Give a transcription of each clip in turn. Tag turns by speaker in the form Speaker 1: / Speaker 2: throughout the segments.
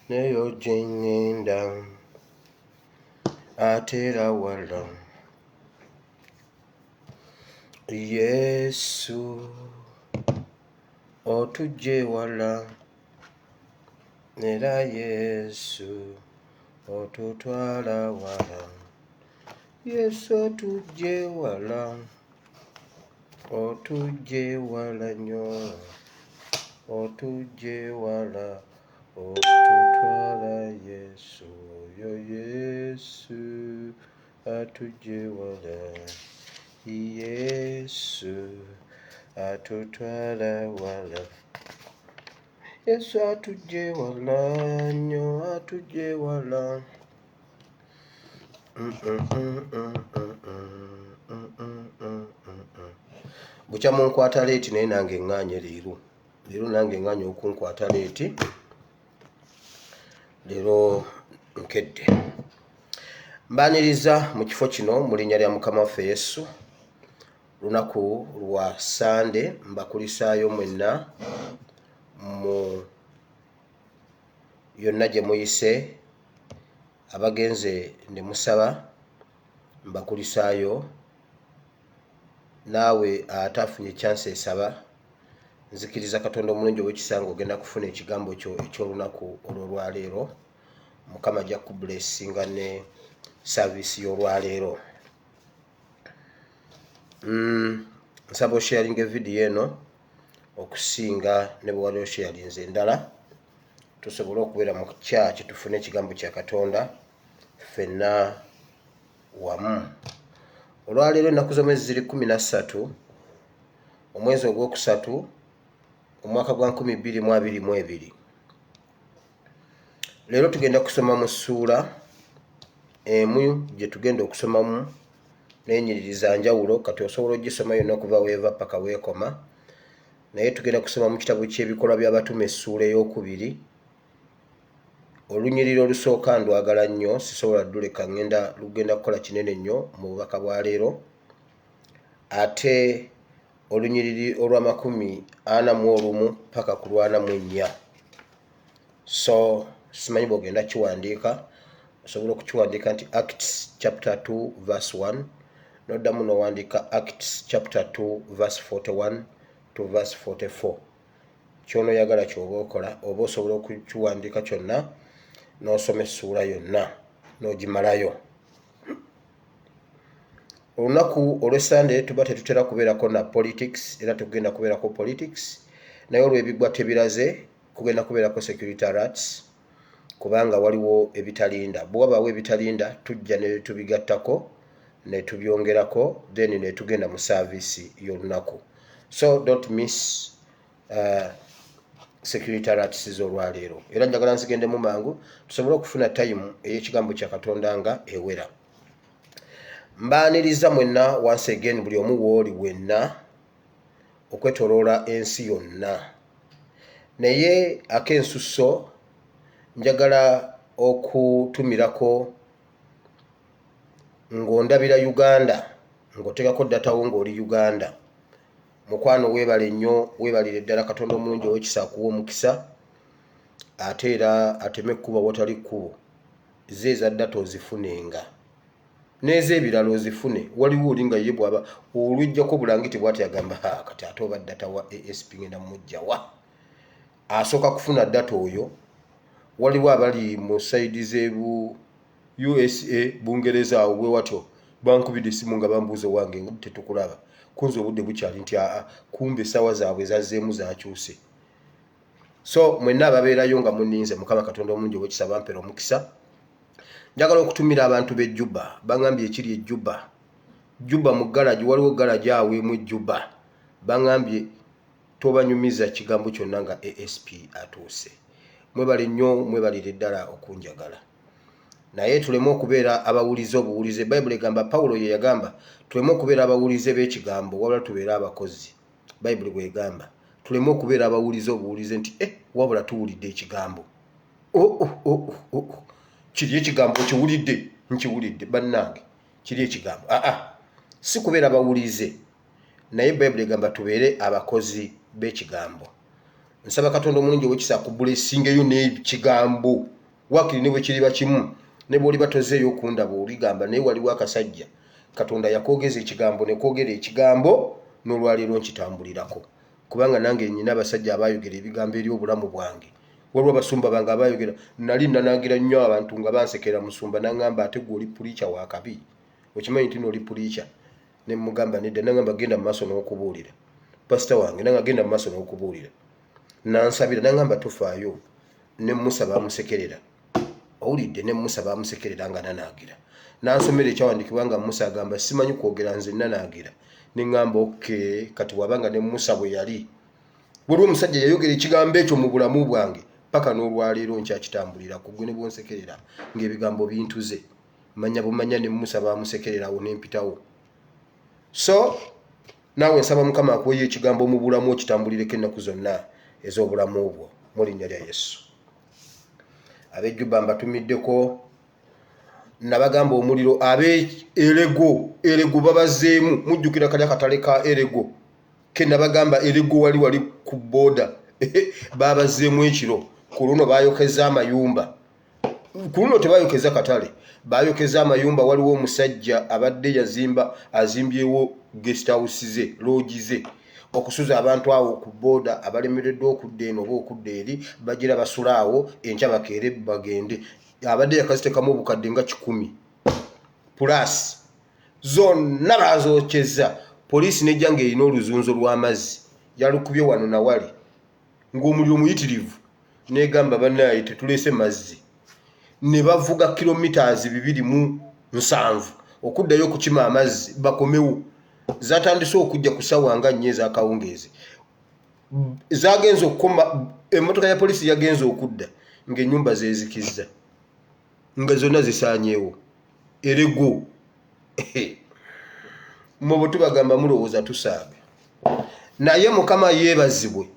Speaker 1: Neyo gye ŋŋenda ate era wala. Yesu otuggye wala era Yesu otutwala wala. Yesu otuggye wala, otuggye wala nnyo, otuggye wala, otutwala Yesu oyo Yesu atuggye wala. Yesu atutwala wala. Yesu atuggye wala nnyo, atuggye wala. Bukya munkwata late, naye nange ŋŋaanye leero. Leero nange ŋŋaanye okunkwata late. Leero nkedde. Mbaaniriza mu kifo kino mu linnya lya Mukama waffe Yesu. Lunaku lwa Sande, mbakulisaayo mwenna mu yonna gye muyise. Abagenze ne musaba, mbakulisaayo. Naawe ataafunye chance esaba, nzikiriza Katonda omulungi ow'ekisa nga ogenda kufuna ekigambo kyo eky'olunaku olw'olwaleero. Mukama ajja kublessinga ne service y'olwaleero. Nsaba osharinga evidiyo eno okusinga ne bwe wali osharinze endala, tusobole okubeera mu kyaki tufune ekigambo kya Katonda ffenna wamu. Olwaleero ennaku z'omwezi ziri 13, omwezi ogwokusatu, omwaka gwa 2022. Leero tugenda kusoma mu ssuula emu gye tugenda okusomamu n'enyiriri za njawulo. Kati osobola ogisoma yonna okuva weeva paka weekoma, naye tugenda kusoma mu kitabo ky'Ebikolwa by'Abatume, essuula ey'okubiri, olunyiriri olusooka. Ndwagala nnyo, sisobola dduleka, ngenda lugenda kukola kinene nnyo mu bubaka bwa leero. Ate olunyiriri olw'amakumi ana mu olumu paka ku lw'ana mu ennya. So simanyi bw'ogenda kiwandiika, osobola okukiwandiika nti Acts chapter 2 verse 1, noddamu n'owandiika Acts chapter 2 verse 41 to verse 44. Kyonoyagala kyoba okola, oba osobola okukiwandiika kyonna n'osoma essuula yonna n'ogimalayo. Olunaku olw'Essande tuba tetutera kubeerako na politics, era tugenda kubeerako politics, naye olw'ebigwa tebiraze kugenda kubeerako security alerts, kubanga waliwo ebitalinda. Bwe wabaawo ebitalinda, tujja ne tubigattako ne tubyongerako, then ne tugenda mu service y'olunaku. So don't miss security alerts z'olwaleero. Era njagala nzigendemu mangu tusobole okufuna time ey'ekigambo kya Katonda nga ewera. Mbaaniriza mwenna once again, buli omu wooli wenna okwetoloola ensi yonna, naye ak'ensusso njagala okutumirako ng'ondabira Uganda, ng'oteekako data wo ng'oli Uganda. Mukwano, weebale nnyo, weebalire ddala. Katonda omulungi ow'ekisa akuwa omukisa, ate era ateme ekkubo awatali kkubo. Ze eza data ozifunenga n'ez'ebirala ozifune. Waliwo oli nga ye bw'aba olwejjako bulangiti bw'ati agamba, "Ha, kati ate oba data wa ASP ngenda mujjawa?" Asooka kufuna data oyo. Waliwo abali mu side z'ebu USA, Bungereza awo bwe watyo, bankubidde essimu nga bambuuza, "Owange, nga tetukulaba kunze, obudde bukyali?" Nti aa, kumbe essaawa zaabwe zazzeemu zakyuse. So mwenna ababeerayo nga muninze, Mukama Katonda omulungi ow'ekisa bampera omukisa. Njagala okutumira abantu b'e Juba. Baŋambye ekiri e Juba, Juba mu garagi, waliwo garagi awo emu e Juba. Baŋambye tobanyumiza kigambo kyonna nga ASP atuuse. Mwebale nnyo, mwebalire ddala okunjagala, naye tuleme okubeera abawulize obuwulize. Bayibuli egamba, Pawulo ye yagamba, tuleme okubeera abawulize b'ekigambo, wabula tubeere abakozi. Bayibuli bwegamba, tuleme okubeera abawulize obuwulize nti e wabula tuwulidde ekigambo. Oh. Kiri ekigambo nkiwulidde, nkiwulidde bannange, kiri ekigambo. Aa, si kubeera bawulize, naye Bayibuli egamba tubeere abakozi b'ekigambo. Nsaba Katonda omulungi ow'ekisa akubulesingeyo n'ekigambo wakiri ne bwe kiriba kimu, ne bw'oliba tozeeyo okundaba oligamba naye waliwo akasajja Katonda yakoogeza ekigambo ne koogera ekigambo n'olwaleero nkitambulirako. Kubanga nange nnyina abasajja abaayogera ebigambo eri obulamu bwange. Waliwo abasumba bange abaayogera, nali nnanaagira nnyo abantu nga bansekera musumba n'aŋŋamba ate ggwe oli puliica wa kabi. Okimanyi nti oli puliica? Ne mmugamba nedda, n'aŋŋamba genda mu maaso n'okubuulira. Pasita wange nange agenda mu maaso n'okubuulira. N'ansabira n'aŋŋamba tofaayo. Ne Musa baamusekerera. Owulidde? Ne Musa baamusekerera nga nanaagira. N'ansomera ekyawandiikibwa nga Musa agamba simanyi kwogera nze nanaagira. Ne ŋŋamba okay, kati bw'aba nga ne Musa bwe yali. Waliwo omusajja yayogera ekigambo ekyo mu bulamu bwange paka n'olwaleero nkyakitambulira ku gwe ne bwonsekerera ng'ebigambo bintuze. Manya bumanya ne Musa baamusekerera awo ne mpitawo. So naawe nsaba Mukama akuweyo ekigambo mu bulamu okitambulireko ennaku zonna ez'obulamu bwo mu linnya lya Yesu. Ab'ejjuba mbatumiddeko nabagamba omuliro abe Erego, Erego babazeemu. Mujjukira kali akatale ka Erego ke nabagamba Erego wali wali ku boda babazeemu ekiro. Ku luno bayokeza amayumba, ku luno tebayokeza katale, bayokeza amayumba. Waliwo omusajja abadde yazimba, azimbyewo guest house ze, loogi ze okusuza abantu awo ku boda abalemereddwa okudda eno oba okudda eri, bagira basula awo enkya bakeere bagende. Abadde yakazitekamu obukadde nga 100 plus, zonna bazokyeza. Poliisi nejja ng'erina oluzunzo lw'amazzi, yalukubye wano nawali ng'omuliro muyitirivu, negamba bannaaye tetuleese mazzi, ne bavuga kilometers 270 okuddayo okukima amazzi bakomewo. Zatandise okujja ku ssaawa nga 4 ez'akawungeezi, zagenze okukoma, emmotoka ya poliisi yagenze okudda ng'ennyumba zeezikizza nga zonna zisaanyeewo. Erego mwe bwe tubagamba mulowooza tusaaga, naye Mukama yeebazibwe.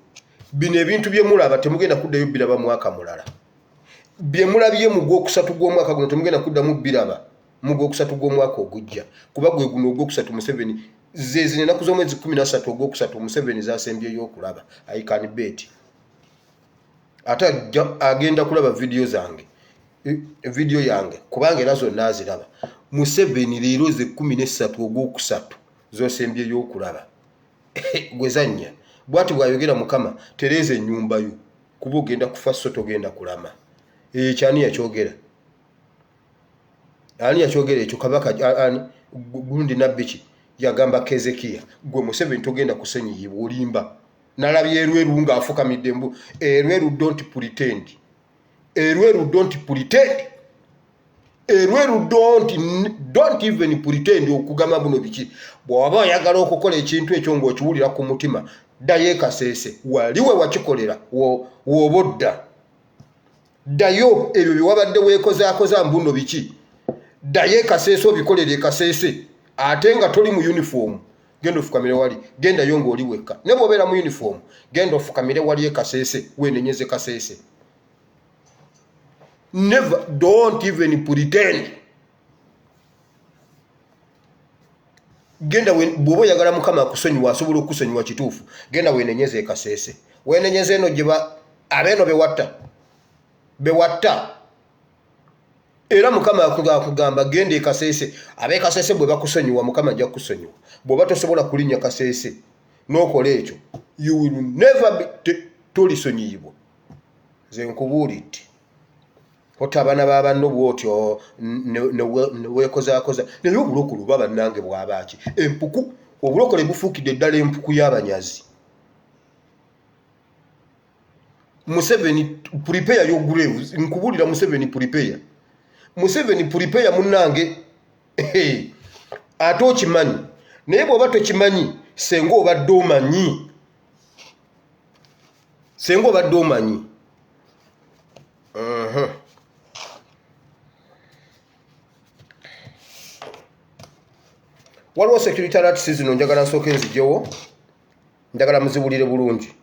Speaker 1: Bino ebintu bye mulaba temugenda kuddayo biraba mwaka mulala. Bye mulabye mu gwokusatu gw'omwaka guno temugenda kuddamu biraba mu gwokusatu gw'omwaka ogujja, kuba gwe guno ogwokusatu. Museveni ze zino ennaku z'omwezi 13 ogwokusatu Museveni zasembyeyo okulaba. I can bet ate agenda kulaba vidiyo zange, vidiyo yange, kubanga era zonna aziraba. Museveni leero ze 13 ogwokusatu zosembyeyo okulaba. Gwe zannya bwati bw'ayogera Mukama, tereeza ennyumba yo kuba ogenda kufa so togenda kulama. Ekyo ani yakyogera? Ani yakyogera ekyo? Kabaka ani gundi nabbi ki yagamba Kezekiya, gwe Museveni togenda kusonyiyibwa, olimba. Nalabye Erweru ng'afukamidde mbu Erweru don't pretend, Erweru don't pretend, Erweru don't even pretend okugamba buno biki. Bw'oba oyagala okukola ekintu ekyo ng'okiwulira ku mutima, ddayo ekaseese wali we wakikolera, w'oba odda ddayo ebyo bye wabadde weekozaakoza mbuno biki, ddayo ekaseese obikolera ekaseese ate nga toli mu uniform. Genda ofukamire wali, gendayo ng'oli wekka, ne bw'obeera mu uniform genda ofukamire wali ekaseese weenenyeze Kaseese. Never, don't even pretend. Genda bw'oba oyagala Mukama akusonyiwa, asobola okukusonyiwa kituufu. Genda weenenyeze ekaseese, weenenyeze eno gye abeeno bewatta bewatta. Era Mukama akugamba genda ekaseese, ab'ekaseese bwe bakusonyiwa Mukama ajja kukusonyiwa. Bw'oba tosobola kulinnya Kaseese n'okola ekyo, you will never be, tolisonyiyibwa. Nze nkubuulidde, ota abaana ba banno bw'otyo neweekozaakoza. Naye obulokole oba bannange bw'abaaki empuku, obulokole bufuukidde ddala empuku y'abanyazi. Museveni, prepare your grave. Nkubuulira, Museveni prepare, Museveni prepare munnange. Ate okimanyi, naye bw'oba tokimanyi, senga obadde omanyi, senga obadde omanyi. Waliwo security alerts zino njagala nsooke nzijewo, njagala muziwulire bulungi.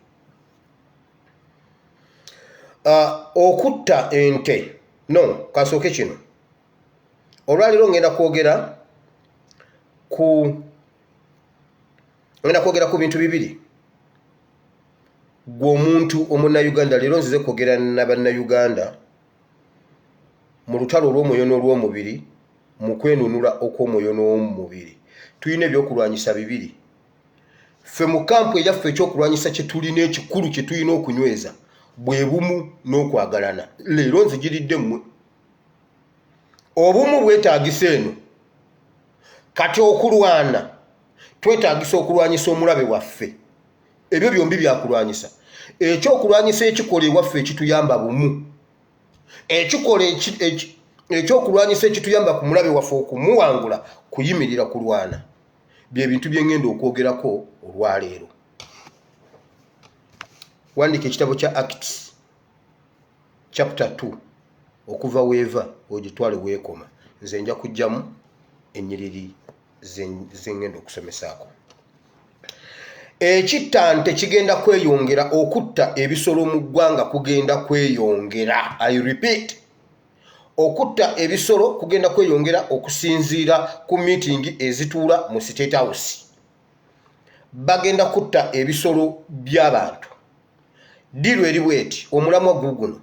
Speaker 1: Okutta ente no kasooke kino. Olwaleero ngenda kwogera ku bintu bibiri. Gwe omuntu omunnayuganda, leero nzize kwogera na bannayuganda mu lutalo olw'omwoyo n'olw'omubiri, mu kwenunula okw'omwoyo n'omubiri. Tulina ebyokulwanyisa bibiri. Ffe mu kampu eyaffe ekyokulwanyisa kye tulina ekikulu kye tulina okunyweza bwe bumu n'okwagalana. Leero nzijiridde mmwe. Obumu bwetaagisa eno. Kati okulwana twetaagisa okulwanyisa omulabe waffe. Ebyo byombi byakulwanyisa. Ekyokulwanyisa ekikola ewaffe ekituyamba bumu, ekikola ekyokulwanyisa ekituyamba ku mulabe waffe okumuwangula kuyimirira kulwana. Bye bintu bye ŋŋenda okwogerako olwaleero. Wandika ekitabo kya Acts chapter 2 okuva weeva ogitwale weekoma. Nze nja kujjamu ennyiriri ze ŋŋenda okusomesaako. Ekitta nte kigenda kweyongera, okutta ebisolo mu ggwanga kugenda kweyongera. I repeat, okutta ebisolo kugenda kweyongera okusinziira ku miitingi ezituula mu State House. Bagenda kutta ebisolo by'abantu. Diiru eri bweti, omulamwa guguno.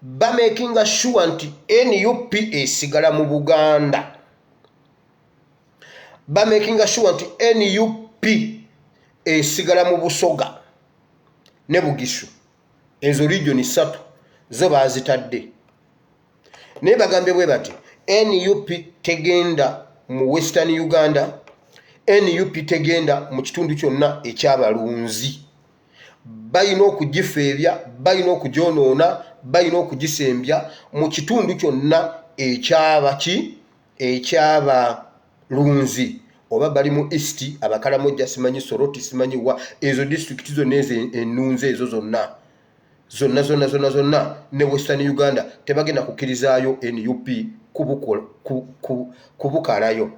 Speaker 1: Bamakinga sure nti NUP esigala mu Buganda. Bamakinga sure nti NUP esigala mu Busoga ne Bugisu. Ezo region 3 zo baazitadde. Naye bagambye bwe bati, NUP tegenda mu Western Uganda, NUP tegenda mu kitundu kyonna ekyabalunzi. Balina okugifeebya, balina okugyonoona, balina okugisembya mu kitundu kyonna ekyabaki ekyabalunzi. Oba bali mu East, Abakalamoja, simanyi Soroti, simanyi wa, ezo disitulikiti zonna ezo ennunzi ezo zonna zonna zonna zonna zonna ne Western Uganda tebagenda kukkirizaayo NUP kubukalayo.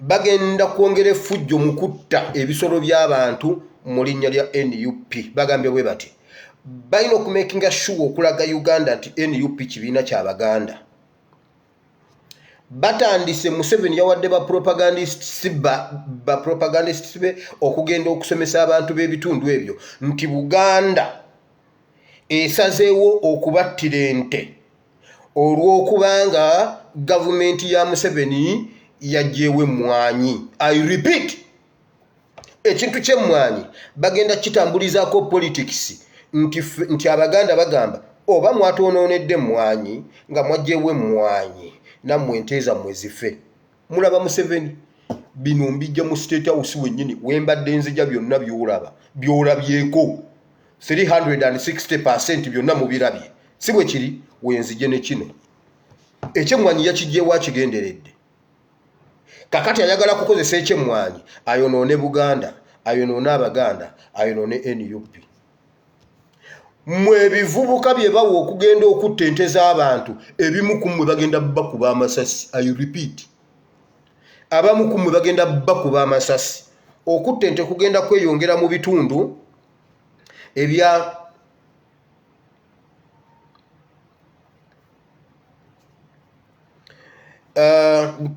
Speaker 1: Bagenda kwongera effujjo mu kutta ebisolo by'abantu mu linnya lya NUP. Bagambye bwe bati, balina okumakinga sure okulaga Uganda nti NUP kibiina kya Baganda. Batandise, Museveni yawadde ba propagandists ba propagandists be okugenda okusomesa abantu b'ebitundu ebyo nti Buganda esazeewo okubattira ente olw'okubanga gavumenti ya Museveni yaggyewo emmwanyi. I repeat, ekintu ky'emmwanyi bagenda kitambulizaako politics nti Abaganda bagamba oba mwatwonoonedde emmwanyi nga mwaggyewo emmwanyi, nammwe ente zammwe zife. Mulaba Museveni, bino mbijja mu State House wennyini wembadde nzija, byonna byolaba byolabyeko 360% byonna mubirabye, si bwe kiri? Wenzije ne kino ekyemmwanyi yakiggyewo akigenderedde. Kakati ayagala kukozesa ekyemmwanyi ayonoone Buganda, ayonoone Abaganda, ayonoone NUP. Mmwe ebivubuka bye bawa okugenda okutta ente z'abantu, ebimu ku mmwe bagenda bakuba amasasi. I repeat, abamu ku mmwe bagenda bakuba amasasi. Okutta ente kugenda kweyongera mu bitundu ebya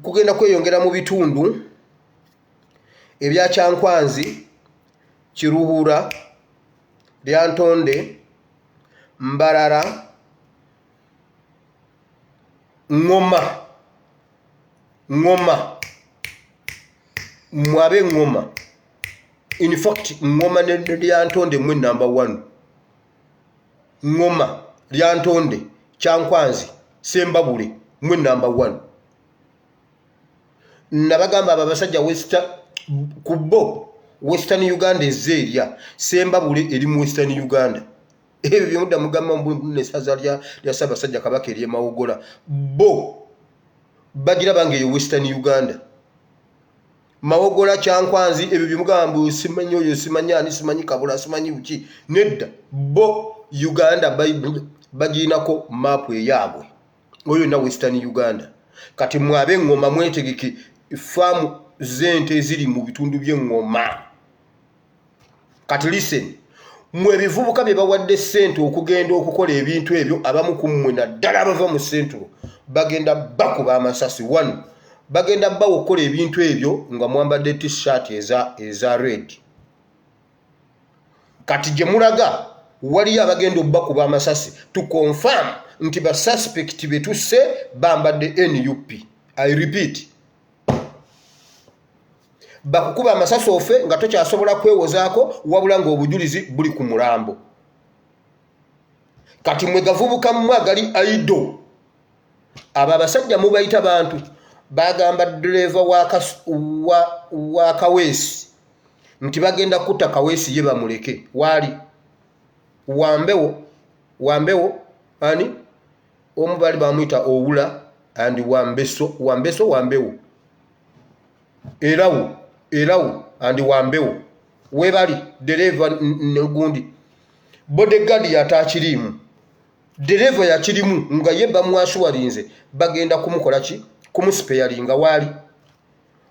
Speaker 1: kugenda kweyongera mu bitundu ebya Kyankwanzi, Kiruhura, Lyantonde, Mbarara, Ngoma. Ngoma, mwabe Ngoma, in fact Ngoma ne Lyantonde mwe number 1. Ngoma, Lyantonde, Kyankwanzi, Sembabule mwe number 1. Nabagamba abo abasajja ku bo Western Uganda ezze erya Sembabule eri mu Western Uganda. Ebyo byemudda mugamba nesaza lya Ssaabasajja Kabaka ery'e Mawogola, bo bagiraba nga eyo Western Uganda. Mawogola, Kyankwanzi, ebyo byemugamba mbu simanyi oyo, simanyi ani, simanyi Kabula, simanyi buki, nedda, bo Uganda bagirinako maapu eyaabwe, oyo yonna Western Uganda. Kati mwe ab'eŋŋoma mwetegeke, faamu z'ente eziri mu bitundu by'eŋŋoma. Kati listen, mwe ebivubuka bye bawadde ssente okugenda okukola ebintu ebyo, abamu ku mmwe naddala abava mu Central bagenda bakuba amasasi. One, bagenda bawa okukola ebintu ebyo nga mwambadde T-shirt eza red. Kati gye mulaga waliyo abagenda obbakuba amasasi to confirm nti ba suspect betusse bambadde NUP. I repeat, bakukuba amasasi ofe nga tokyasobola kwewozaako, wabula ng'obujulizi buli ku mulambo. Kati mwe gavubuka mmwe agali aido, abo abasajja mubayita bantu. Bagamba ddereeva wa Kaweesi nti bagenda kutta Kaweesi, ye bamuleke. Waali Wambewo, Wambewo ani omu baali bamuyita Owula and Wambeso, Wambeso, Wambewo, Erawo, Erawo and Wambewo. Webali dereeva negundi bodyguard yatakiriimu, dereeva yakirimu nga ye bamwashuwalinze bagenda kumukola ki, kumuspeyalinga. Waali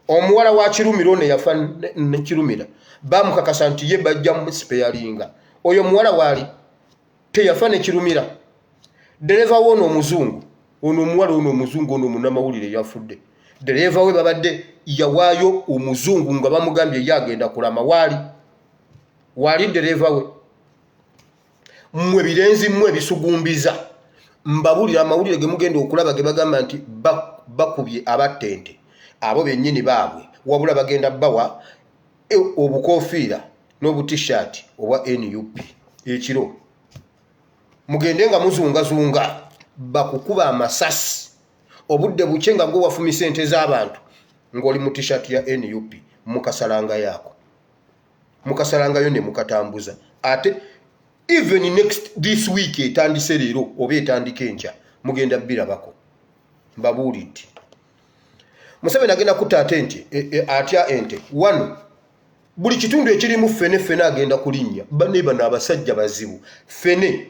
Speaker 1: omuwala wa Kirumira ono yafa ne Kirumira, bamukakasa nti ye bajja muspeyalinga. Oyo muwala waali teyafa ne Kirumira. Dereva we ono omuzungu, ono omuwala ono omuzungu, ono omunamawulire yafudde, dereva we babadde yawaayo omuzungu nga bamugambye ye agenda kulama. Waali, waali dereva we. Mmwe birenzi mmwe ebisugumbiza, mbabulira amawulire ge mugenda okulaba ge bagamba nti bakubye abatta ente, abo bennyini baabwe, wabula bagenda bawa obukofiira n'obutishaati obwa NUP ekiro. Mugende nga muzungazunga, bakukuba amasasi obudde bukye nga gwe wafumisa ente z'abantu ng'oli mu tishaati ya NUP. Mukasalanga yaako, mukasalangayo ne mukatambuza. Ate even next this week etandise leero oba etandika enkya, mugenda birabako. Mbabuulidde, Museveni agenda kutta ate ente atya ente wano. Buli kitundu ekirimu ffene, ffene agenda kulinnya. Bane bano abasajja bazibu. Ffene,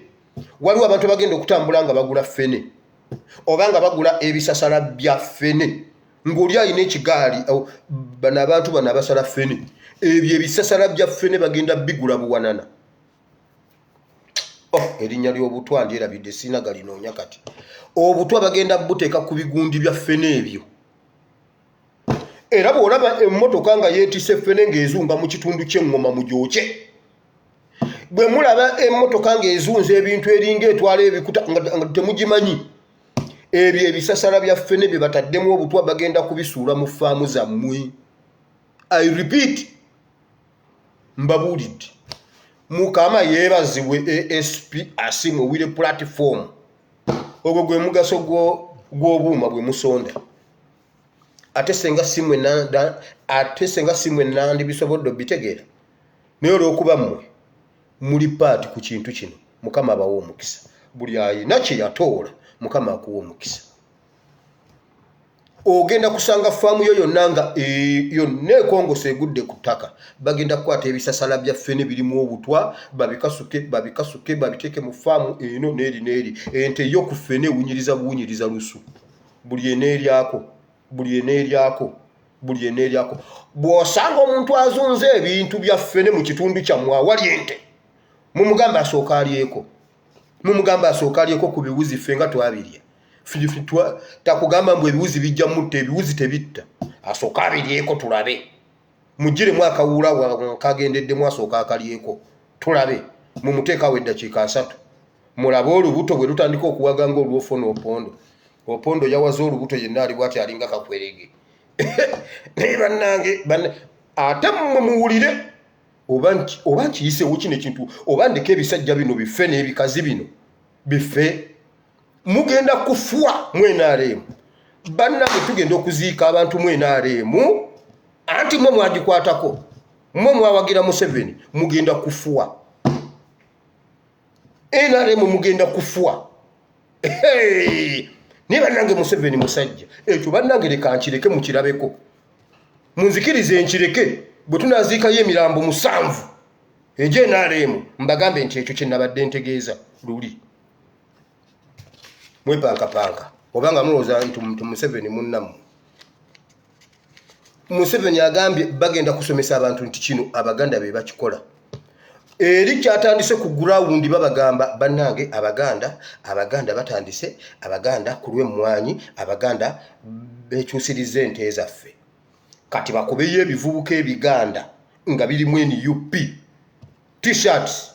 Speaker 1: waliwo abantu abagenda okutambula nga bagula ffene oba nga bagula ebisasala bya ffene, ng'oli alina ekigaali. Bano abantu bano abasala ffene, ebyo ebisasala bya ffene bagenda bigula buwanana. Oh, erinnya ly'obutwa ndyerabidde, sirina galinoonya. Kati obutwa bagenda buteeka ku bigundi bya ffene ebyo. Era bw'olaba emmotoka nga yeetisse ffene ng'ezunga mu kitundu ky'eŋŋoma, mugyokye. Bwe mulaba emmotoka ng'ezunza ebintu eringa etwala ebikuta nga temugimanyi, ebyo ebisasala bya ffene bye bataddemu obutwa bagenda kubisuula mu faamu zammwe. I repeat, mbabuulidde. Mukama yeebazibwe ASP Asiimwe Wire platform. Ogwo gwe mugaso gw'obuuma bwe musonda. Ate senga simwe nandi bisobodde obitegeera, naye olw'okuba mmwe muli part ku kintu kino, Mukama abawa omukisa. Buli ayina kye yatoola, Mukama akuwa omukisa. Ogenda kusanga faamu yo yonna nga yonna ekongose, egudde ku ttaka. Bagenda kukwata ebisasala bya ffene birimu obutwa, babikasuke, babikasuke, babiteeke mu faamu eno n'eri n'eri. Ente yo ku ffene ewunyiriza buwunyiriza lusu. Buli eneeryako, buli eneeryako, buli eneeryako. Bw'osanga omuntu azunze ebintu bya ffene mu kitundu kyammwe awali ente, mumugambe asooka alyeko, mumugambe asooka alyeko ku biwuzi. Ffe nga twabirya, takugamba mbu ebiwuzi bijja mutta. Ebiwuzi tebitta. Asooka abiryeko tulabe. Mugiremu akawuula kagendeddemu, asooka akalyeko tulabe. Mumuteekawo eddakiika 30, mulabe olubuto bwe lutandika okuwaga nga olwofona Opondo. Opondo yawaze olubuto yenna ali bwati, alinga kakwerege. Naye bannange, ate mmwe muwulire oba nkiyiseewo kino ekintu, oba ndeka ebisajja bino bife n'ebikazi bino bife. Mugenda kufa mu NRM. Bannange, tugenda okuziika abantu mu NRM, anti mwe mwagikwatako, mwe mwawagira Museveni. Mugenda kufuwa NRM, mugenda kufuwa. Naye bannange, Museveni musajja ekyo. Bannange, leka nkireke mukirabeko, munzikirize nkireke. Bwe tunaziikayo emirambo 7 egye NRM, mbagambe nti ekyo kyenabadde ntegeeza luli. Mwepankapanka obanga mulowooza nti Museveni munnammwe. Museveni agambye bagenda kusomesa abantu nti kino Abaganda be bakikola. Eri kyatandise ku ground, babagamba bannange Abaganda, Abaganda batandise, Abaganda ku lw'emmwanyi, Abaganda bekyusiriza ente zaffe. Kati bakubeyo ebivubuka ebiganda nga birimu NUP. T-shirts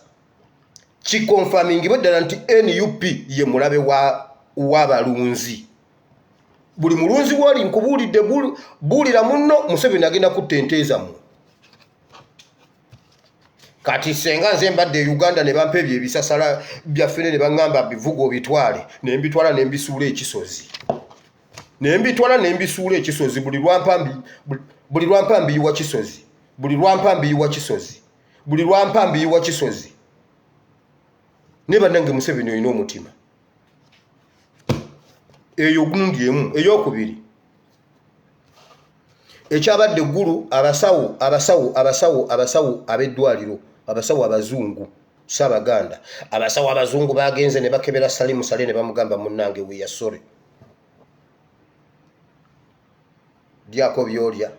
Speaker 1: kikonfamingibwe ddala nti nup ye mulabe w'abalunzi. Buli mulunzi woli nkubuulidde, buulira munno Museveni agenda kutta ente zammwe. Kati senga nze mbadde e Uganda ne bampa ebyo ebisasala byaffe ne baŋŋamba bivuga obitwale, ne mbitwala ne mbisuula ekisozi, ne mbitwala ne mbisuula ekisozi. Buli lwampa mbiyiwa kisozi, buli lwampa mbiyiwa kisozi, buli lwampa mbiyiwa kisozi. Ne bannange, Museveni olina omutima. Eyo gundi emu. Eyokubiri, ekyabadde eggulu, abasawo abasawo abasawo abasawo ab'eddwaliro, abasawo abazungu, si abaganda, abasawo abazungu bagenze ne bakebera Salimu Sale ne bamugamba, "Munnange, we are sorry, lyako byolya,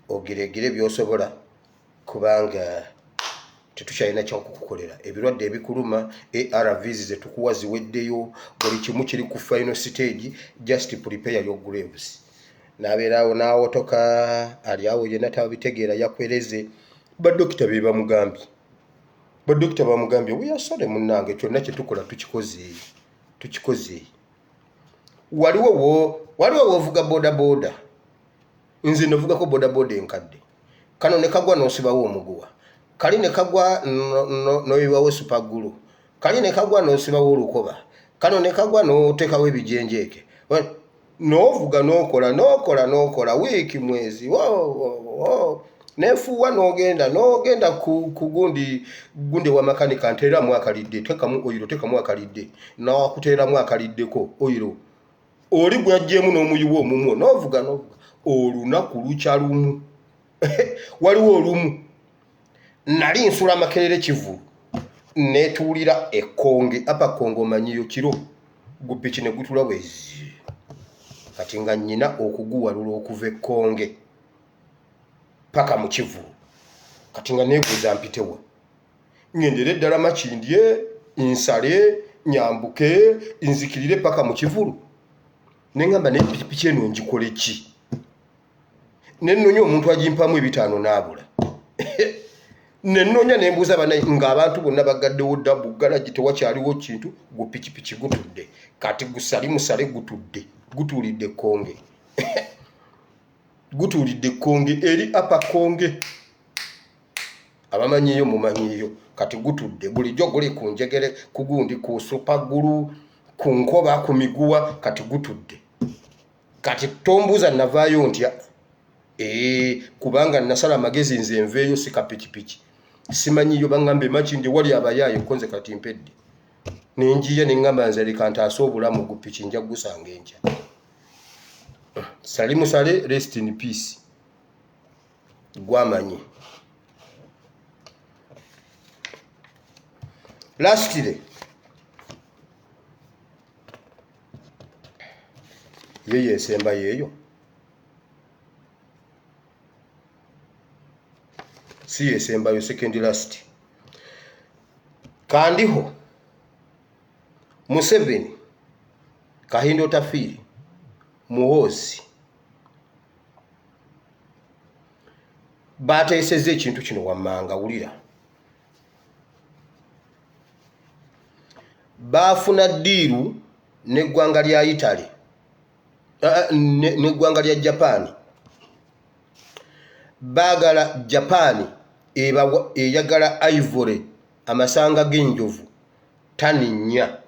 Speaker 1: ogiregire byosobola, kubanga tetukyalina kyakukukolera. Ebirwadde ebikuluma, ARVs zetukuwa ziweddeyo, buli kimu kiri ku final stage, just prepare your graves." N'abeeraawo n'awotoka, ali awo yenna tabitegeera, yakwereze. Badokita be bamugambye, badokita bamugambye, "We are sorry munnange, kyonna kyetukola tukikoze, tukikoze." Waliwo woovuga boda boda, nze navugako boda boda enkadde, kano ne kagwa n'osibawo omuguwa, kali ne kagwa n'oyiwawo super glue, kali ne kagwa n'osibawo olukoba, kano ne kagwa n'oteekawo ebijenjeeke, n'ovuga, n'okola, n'okola, n'okola wiiki, mwezi, nefuuwa, n'ogenda n'ogenda ku gundi gundi wa makanika, nteeramu akalidde, teekamu oil, teekamu akalidde, nakuteeramu akaliddeko oil, oli gwajjeemu n'omuyiwa omumwo, n'ovuga, n'ovuga, olunaku lukya lumu. Waliwo olumu nali nsula Makerere Kivulu, netuulira ekkonge apa Kongo, omanyiyo kiro, gupiki ne gutula bwezi. Kati nga nnyina okuguwalula okuva ekkonge paka mu Kivulu. Kati nga neebuuza mpitewa, ŋŋendere ddala Makindye, nsale, nyambuke, nzikirire paka mu Kivulu? Neŋŋamba, naye pikipiki eno ngikole ki? Nennonya omuntu agimpamu 500 n'abula. Nennonya, nembuuza banaye, ng'abantu bonna bagaddewo dda buggalagi, tewakyaliwo kintu. Gupikipiki gutudde kati, gusali musale gutudde, gutuulidde ekkonge, gutuulidde ekkonge eri apa Konge, abamanyiyo mumanyiyo. Kati gutudde, bulijjo guli ku njegere, ku gundi, ku super glue, ku nkoba, ku miguwa, kati gutudde. Kati tombuuza navaayo ntya. Ee, kubanga nasala amagezi nze nveeyo, si kapikipiki, simanyiyo. Baŋŋamba emakindi wali abayaayo konze. Kati mpedde nenjiya, neŋŋamba nze leka ntaase obulamu, gupiki nja gusanga enkya. Salimu Sale, rest in peace, gwamanyi. Lastly, ye yesemba yeeyo, si yesembayo, second last, Kandiho, Museveni, Kahinda Otafiire, Muhoozi bateesezza ekintu kino wammanga. Wulira, baafuna deal n'eggwanga lya Italy, n'eggwanga lya Japan. Baagala Japan eyagala ivory, amasanga g'enjovu, tani 4.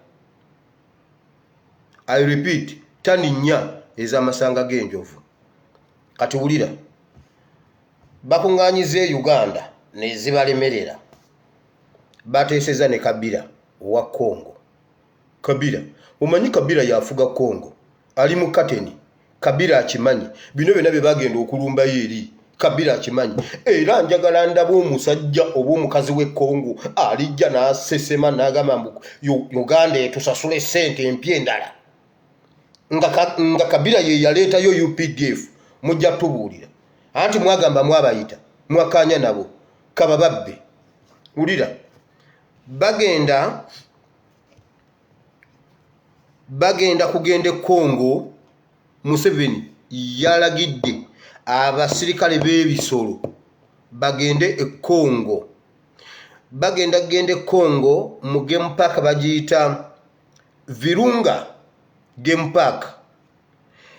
Speaker 1: I repeat, tani 4 ez'amasanga g'enjovu. Kati wulira, bakuŋŋaanyiza e Uganda nezibalemerera, bateeseza ne Kabila owa Congo. Kabila omanyi, Kabila yafuga Congo, ali mu kateni. Kabila akimanyi bino byonna bye bagenda okulumbayo eri, Kabila akimanyi. Era njagala ndaba omusajja oba omukazi w'e Congo alijja n'asesema n'agamba mbu Uganda etusasula essente empya endala, nga Kabila ye yaleetayo UPDF. Mujja tubuulira, anti mwagamba mwabayita, mwakkaanya nabo, kaba babbe. Wulira, bagenda kugenda e Congo. Museveni yalagidde abasirikale b'ebisolo bagende e Congo. Bagenda kugenda e Congo mu game park bagiyita Virunga Game Park.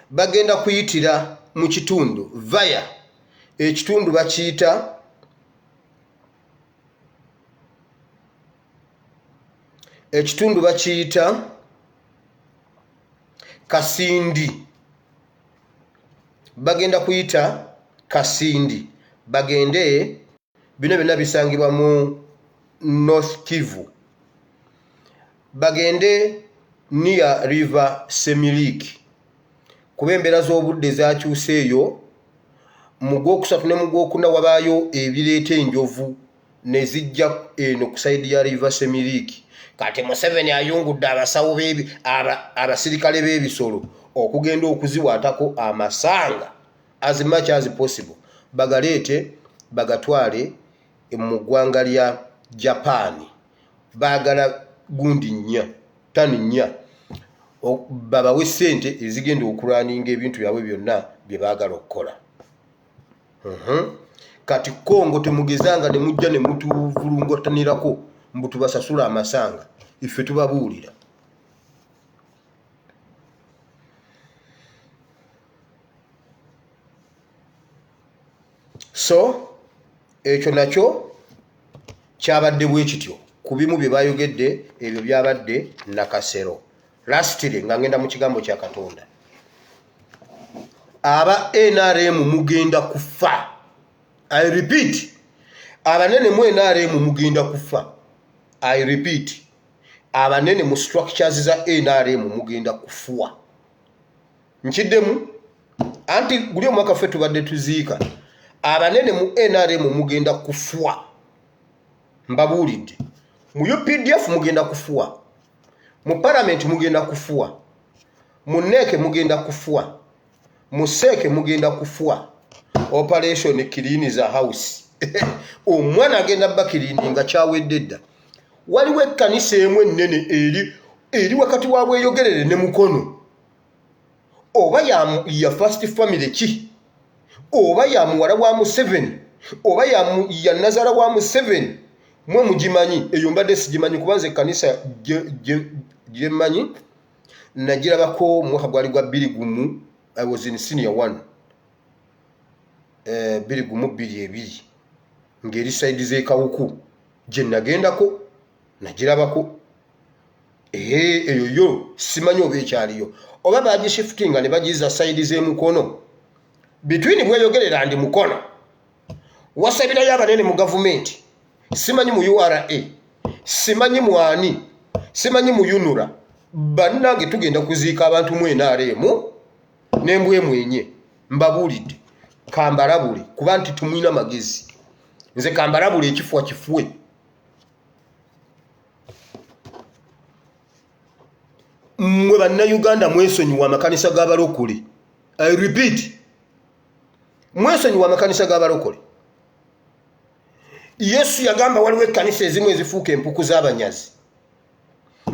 Speaker 1: Bagenda kuyitira mu kitundu via ekitundu bakiyita ekitundu bakiyita Kasindi. Bagenda kuyita Kasindi bagende. Bino byonna bisangibwa mu North Kivu. Bagende near River Semiliki kuba embeera z'obudde zakyuse eyo. Mu gwokusatu ne mu gwokuna wabaayo ebireeta enjovu ne zijja eno ku sayidi ya River Semiliki. Kati Museveni ayungudde abasawo abasirikale b'ebisolo okugenda okuziwaatako amasanga as much as possible, bagaleete bagatwale mu ggwanga lya Japan. Baagala gundi nnya, tani 4, babawe ssente ezigenda okulwaninga ebintu byabwe byonna bye baagala okukola. Kati Kongo temugezanga ne mujja ne mutuvulungotanirako mbu tubasasula amasanga. Ife tubabuulira. So ekyo nakyo kyabadde bwe kityo ku bimu bye bayogedde. Ebyo byabadde Nakasero. Lastly, nga ngenda mu kigambo kya Katonda, aba NRM mugenda kufa. I repeat, abanene mu NRM mugenda kufa. I repeat, abanene mu structures za NRM mugenda kufuwa. Nkiddemu, anti guli omwaka ffe tubadde tuziika. Abanene mu NRM mugenda kufuwa. Mbabuulidde, mu UPDF mugenda kufuwa, mu palamenti mugenda kufuwa, mu NEC mugenda kufuwa, mu CEC mugenda kufuwa. Operation clean the house. Omwana agenda bakiriini nga kyawedde dda. Waliwo ekkanisa emu ennene eri wakati wa Bweyogerere ne Mukono, oba ya first family ki, oba ya muwala wa Museveni, oba ya nazala wa Museveni, mwe mugimanyi. Eyo mbadde sigimanyi, kuba nze ekkanisa gyemmanyi nagirabako mu mwaka gwali gwa 21. I was in senior one, 21 22, ng'eri side z'ekawuku gye nagendako nagirabako. Ee, eyo yo simanyi oba ekyaliyo oba bagishiftinga ne bagiza side z'emukono, between Bweyogerera ndi Mukono. Wasabirayo abanene mu gavumenti, simanyi mu URA, simanyi mu ani, simanyi mu UNRA. Bannange, tugenda kuziika abantu mu NRM n'embwemwenye. Mbabuulidde, kambalabule, kuba nti tumwina magezi. Nze kambalabule, ekifwa kifuwe. Mmwe Bannayuganda, mwesonyiwa amakanisa g'abalokole. I repeat, mwesonyiwa amakanisa g'abalokole. Yesu yagamba waliwo ekkanisa ezimu ezifuuka empuku z'abanyazi,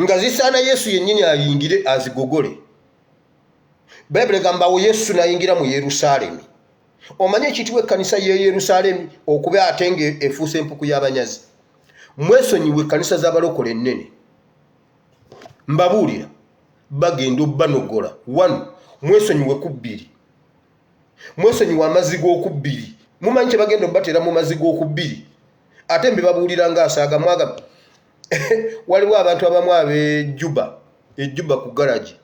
Speaker 1: nga zisaana Yesu yennyini ayingire azigogole. Bayibuli egamba awo Yesu n'ayingira mu Yerusaalemi. Omanye ekiyitibwa ekkanisa y'e Yerusaalemi okuba ate nga efuusa empuku y'abanyazi. Mwesonyiwa ekkanisa z'abalokole ennene. Mbabuulira, bagenda obbanogola. One, mwesonyiwe ku bbiri, mwesonyiwe amazzi g'okubbiri. Mumanyi kye bagenda obbateera mu mazzi g'okubbiri? Ate mbibabuulira ng'asaaga mwaga. Waliwo abantu abamu ab'ejuba ejuba ku garagi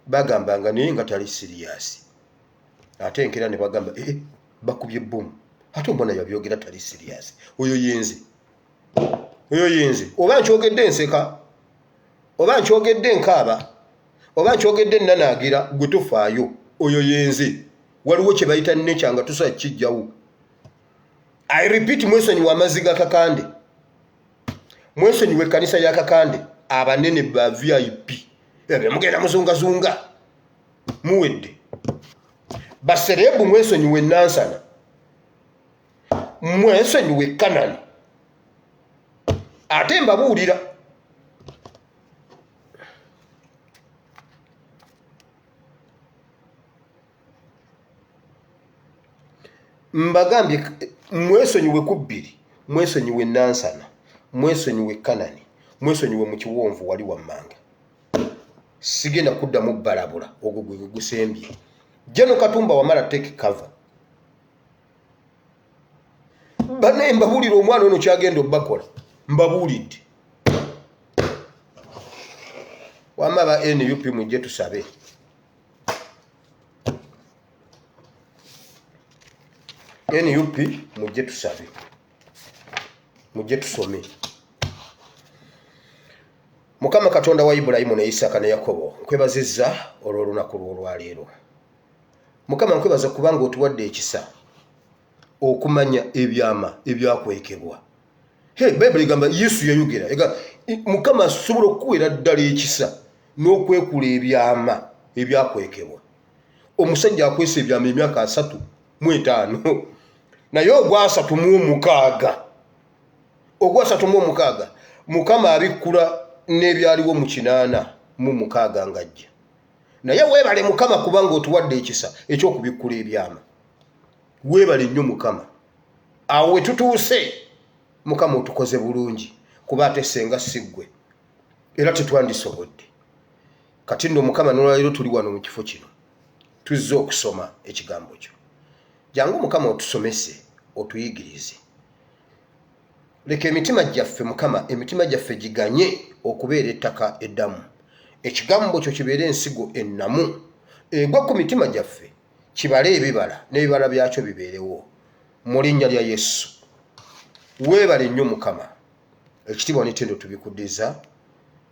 Speaker 1: bagambanga naye nga tali serious, ate enkeera ne bagamba, eh, bakubye bomu, ate omwana yabyogera tali serious. Oyo yenze, oyo yenze. Oba nkyogedde enseka, oba nkyogedde nkaaba, oba nkyogedde nanaagira, gwe tofaayo. Oyo yenze. Waliwo kye bayita nekya nga tusobola kijjawo. I repeat, mwesonyiwa amazzi ga Kakande, mwesonyiwa ekkanisa ya Kakande. Abanene ba VIP ebyo mugenda muzungazunga, muwedde. Baserebu, mwesonyiwa enansana, mwesonyiwa ekanani. Ate mbabuulira, mbagambye, mwesonyiwe ku bbiri, mwesonyiwe enansana, Mwesonyiwe Kanani, mwesonyiwe mu kiwonvu wali wammanga. Sigenda kuddamu balabula, ogwo gwe gusembye. General Katumba Wamala, take cover. Banaye mbabuulira omwana ono kyagenda obbakola, mbabuulidde. Wamma ba NUP mujje tusabe. NUP mujje tusabe, mujje tusome. Mukama Katonda wa Ibulayimu ne Isaaka ne Yakobo, nkwebazizza olw'olunaku lw'olwaleero. Mukama nkwebaza kubanga otuwadde ekisa okumanya ebyama ebyakwekebwa. Hey, Bayibuli egamba Yesu yayogera ega Mukama asobola okukuweera ddala ekisa n'okwekula ebyama ebyakwekebwa. Omusajja akwesa ebyama emyaka 35, naye ogwa 36, ogwa 36 Mukama abikkula n'ebyaliwo mu 86 ng'ajja. Naye weebale Mukama kubanga otuwadde ekisa eky'okubikkula ebyama. Weebale nnyo Mukama. Awo we tutuuse Mukama otukoze bulungi, kuba ate senga si ggwe era tetwandisobodde. Kati nno Mukama n'olwaleero tuli wano mu kifo kino, tuzze okusoma ekigambo kyo. Jangu Mukama otusomese, otuyigirize. Leka emitima gyaffe Mukama, emitima gyaffe giganye okubeera ettaka eddamu, ekigambo kyo kibeere ensigo ennamu egwa ku mitima gyaffe, kibale ebibala n'ebibala byakyo bibeerewo mu linnya lya Yesu. Weebale nnyo Mukama, ekitiibwa n'ettendo tubikuddiza,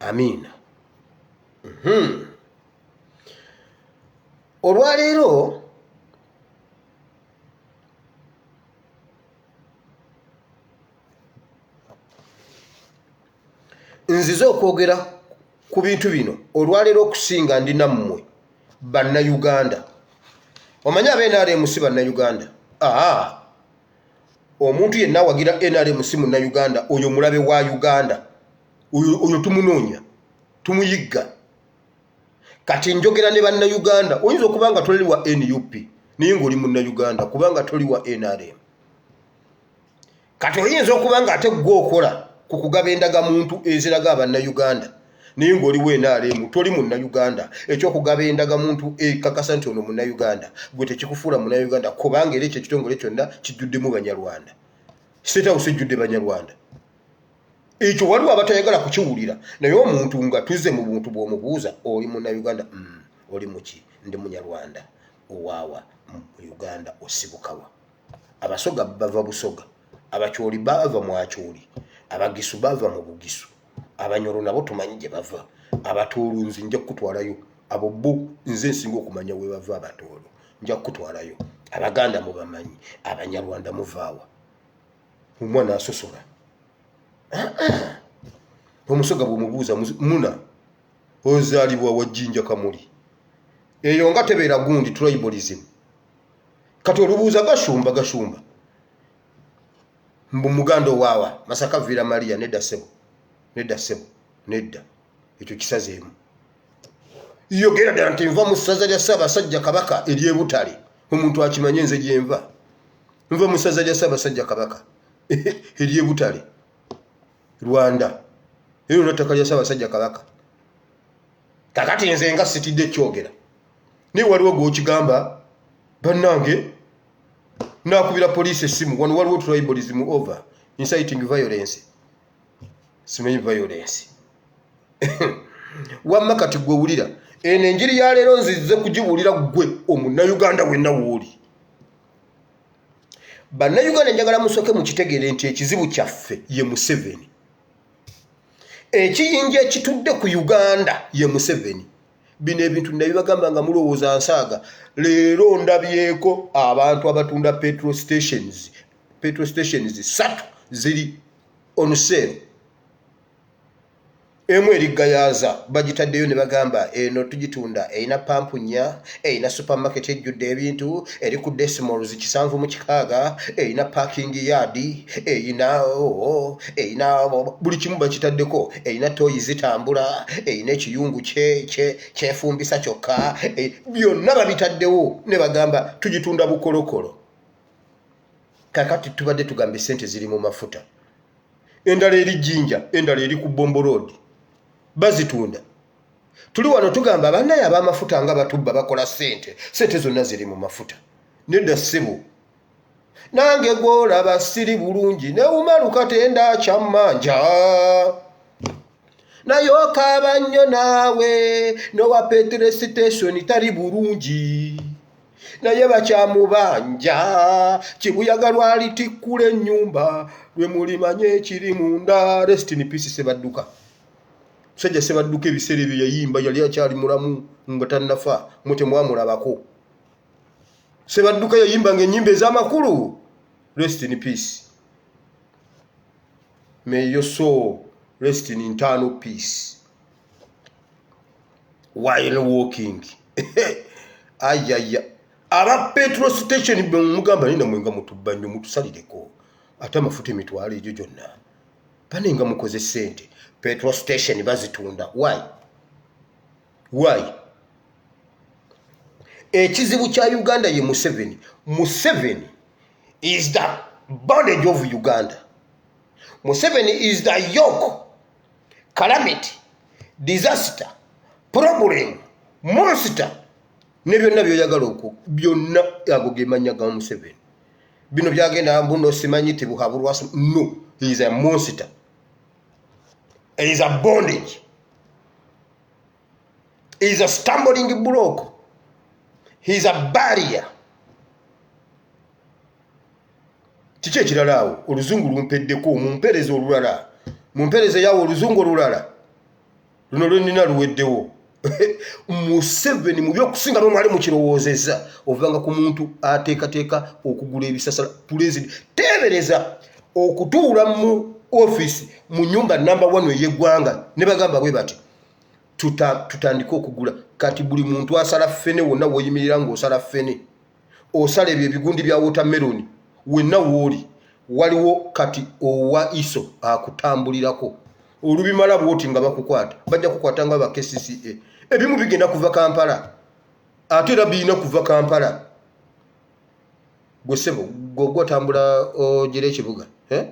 Speaker 1: amiina. Olwaleero nzize okwogera ku bintu bino olwaleero okusinga ndi nammwe Bannayuganda. Omanyi aba NRM si Bannayuganda? Aa, omuntu yenna awagira NRM si Munnayuganda, oyo mulabe wa Uganda, oyo tumunoonya, tumuyigga. Kati njogera ne Bannayuganda. Oyinza okuba nga toli wa NUP naye ng'oli Munnayuganda, kubanga toli wa NRM. Kati oyinza okuba nga ate ggwe okola ku kugaba endagamuntu eziraga Abannayuganda naye ng'oli wa NRM, toli Munnayuganda. Ekyokugaba endagamuntu ekakasa nti ono Munnayuganda gwe tekikufuula Munnayuganda, kubanga era ekyo ekitongole kyonna kijjuddemu Banyarwanda. State House ejjudde Banyarwanda. Ekyo waliwo abatayagala kukiwulira, naye omuntu nga tuzze mu buntu bw'omubuuza oli Munnayuganda, oli muki? Ndi Munyarwanda. Owaawa mu Uganda osibukawa? Abasoga bava Busoga, Abakyoli bava mu Akyoli, Abagisu bava mu Bugisu, Abanyoro nabo tumanyi gye bava, Abatoolo nze nja kukutwalayo, abo bo nze nsinga okumanya we bava Abatoolo, nja kukutwalayo, Abaganda mubamanyi, Abanyarwanda muvaawa? Omwana asosola. Omusoga bw'omubuuza muna ozaalibwa wa Jjinja Kamuli, eyo nga tebeera gundi tribalism. Kati olubuuza Gashumba, Gashumba mbu muganda owaawa Masaka Villa Maria, nedda ssebo, nedda ssebo, nedda, ekyo kisazeemu. Yogera ddala nti nva mu ssaza lya Ssaabasajja Kabaka ery'Ebutale, omuntu akimanye nze gyenva, nva mu ssaza lya Ssaabasajja Kabaka ery'Ebutale, Rwanda, eryo n'ettaka lya Ssaabasajja Kabaka. Kakati nze nga sitidde kyogera, naye waliwo gw'okigamba bannange nakubira poliisi essimu, wano waliwo tribalism over inciting violence, simanyi violence. Wamma kati gwe wulira eno enjiri ya leero, nzize kugibuulira ggwe Omunnayuganda wenna wooli. Bannayuganda, njagala musooke mukitegeere nti ekizibu kyaffe ye Museveni. Ekiyinja ekitudde ku Uganda ye Museveni. Bino ebintu nabibagamba nga mulowooza nsaaga. Leero ndabyeko abantu abatunda petrol stations, petrol stations 3 ziri on sale. Emu eri Gayaza bagitaddeyo ne bagamba eno tugitunda, erina pampu 4, erina supermarket ejjudde ebintu, eri ku decimals 76, erina parking yard, erina oh, erina buli kimu bakitaddeko, erina toyi zitambula, erina ekiyungu kyefumbisa kyokka, byonna babitaddewo ne bagamba tugitunda bukolokolo. Kakati tubadde tugamba esente ziri mu mafuta. Endala eri Jinja, endala eri ku Bombo Road, bazitunda. Tuli wano tugamba bannaye ab'amafuta nga batubba, bakola ssente, ssente zonna ziri mu mafuta. Nedda ssebo, nange gwolaba siri bulungi, newumaluka tenda kyammanja, naye okaaba nnyo naawe. Nowa petrol station tali bulungi, naye bakyamubanja. Kibuyaga lwalitikkula ennyumba, lwe mulimanye ekiri munda. Rest in peace, Sebadduka. Musajja Sebadduka ebiseera ebyo yayimba yali akyali mulamu, nga tannafa, mwe temwamulabako. Sebadduka yayimbanga ennyimba ez'amakulu. Rest in peace, may your soul rest in eternal peace while walking. Ayaya, aba petrol station mugamba nina mwenga mutubba nnyo, mutusalireko ate amafuta emitwalo egyo gyonna. Banenga mukoze sente, petrol station bazitunda. Why? Ekizibu kya Uganda ye Museveni. Museveni is the bondage of Uganda. Museveni is the yoke, calamity, disaster, problem, monster, ne byonna byoyagala okwo byonna. Ago gemanya ga Museveni. Bino byagenda mbuno simanyi tibuhabulwa. No, he is a monster, he is a bondage, he is a stumbling block, he is a barrier. Kiki ekirala awo? Oluzungu lumpeddeko, mumpeereza olulala, mumpeereza yawo oluzungu olulala. Luno lwenina luweddewo. Museveni mu byokusinga nomwali mukirowoozezza, ovanga ku muntu ateekateeka okugula ebisasala. Pulezidenti, teebereza okutuula mu ofiisi mu nyumba namba 1 ey'eggwanga, ne bagamba bwe bati, tutandike okugula kati buli muntu asala ffene. Wonna woyimirira ng'osala ffene, osala ebyo ebigundi bya watermelon, wenna wooli waliwo kati owa ISO akutambulirako. Olubimala bwoti nga bakukwata, bajja kukwata nga ba KCCA. Ebimu bigenda kuva Kampala, ate era birina kuva Kampala. Gwe ssebo, gwe gwotambula ogira ekibuga, eh?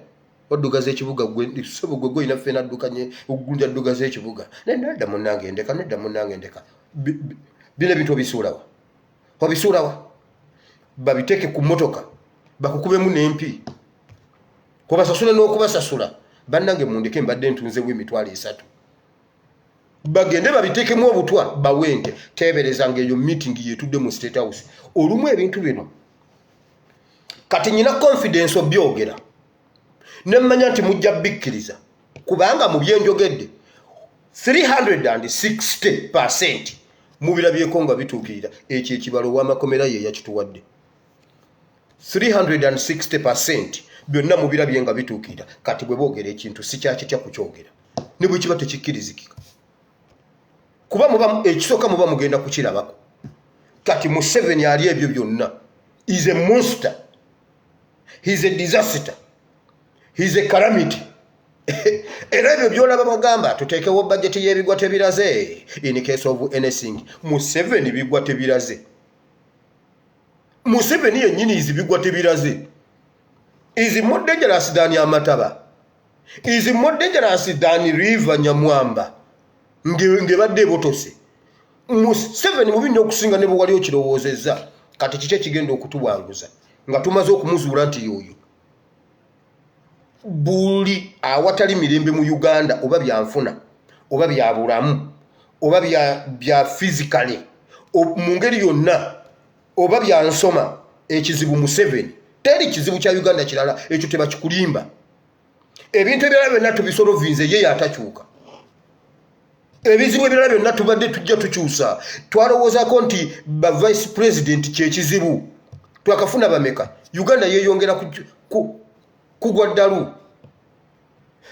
Speaker 1: Oddugaza ekibuga gwe ssebo, gwe gwolina ffena addukanye ogundi addugaza ekibuga. Nedda munnange, ndeka. Nedda munnange, ndeka. Bino ebintu obisuulawa? Obisuulawa? Babiteeke ku mmotoka bakukubemu n'empi, kubasasula n'okubasasula. Bannange mundeke, mbadde ntunzewo 30,000. Bagende babiteekemu obutwa bawente. Teebereza ngaeyo meeting yetudde mu State House. Olumu ebintu bino kati nyina confidence obyogera, nemmanya nti mujja bikkiriza, kubanga mu byenjogedde 360% mubirabyeko nga bituukirira. Ekyo ekibalo ow'amakomera ye yakituwadde. 360% byonna mubirabye nga bituukirira. Kati bwe boogera ekintu sikyakitya kukyogera, ne bwe kiba tekikkirizikika, kuba muba ekisooka muba mugenda kukirabako. Kati Museveni ali ebyo byonna is a monster, he is a disaster, he is a calamity. Era ebyo byolaba bagamba tuteekewo bajeti y'ebigwa tebiraze, in case of anything. Museveni bigwa tebiraze. Museveni yennyini is bigwa tebiraze, is more dangerous than amataba, is more dangerous than river Nyamwamba ngebadde ebotose. Museveni mubi nnyo okusinga ne bwe wali okirowoozezza. Kati kiki ekigenda okutuwanguza nga tumaze okumuzuula nti yoyo buli awatali mirembe mu Uganda, oba byanfuna, oba bya bulamu, oba bya physically, mu ngeri yonna, oba byansoma, ekizibu Museveni. Teri kizibu kya Uganda kirala, ekyo tebakikulimba. Ebintu ebirala byonna tubisolovinze, ye yatakyuka. Ebizibu ebirala byonna tubadde tujja tukyusa. Twalowoozako nti ba vice president kyekizibu, twakafuna bameka? Uganda yeyongera kugwa ddalu.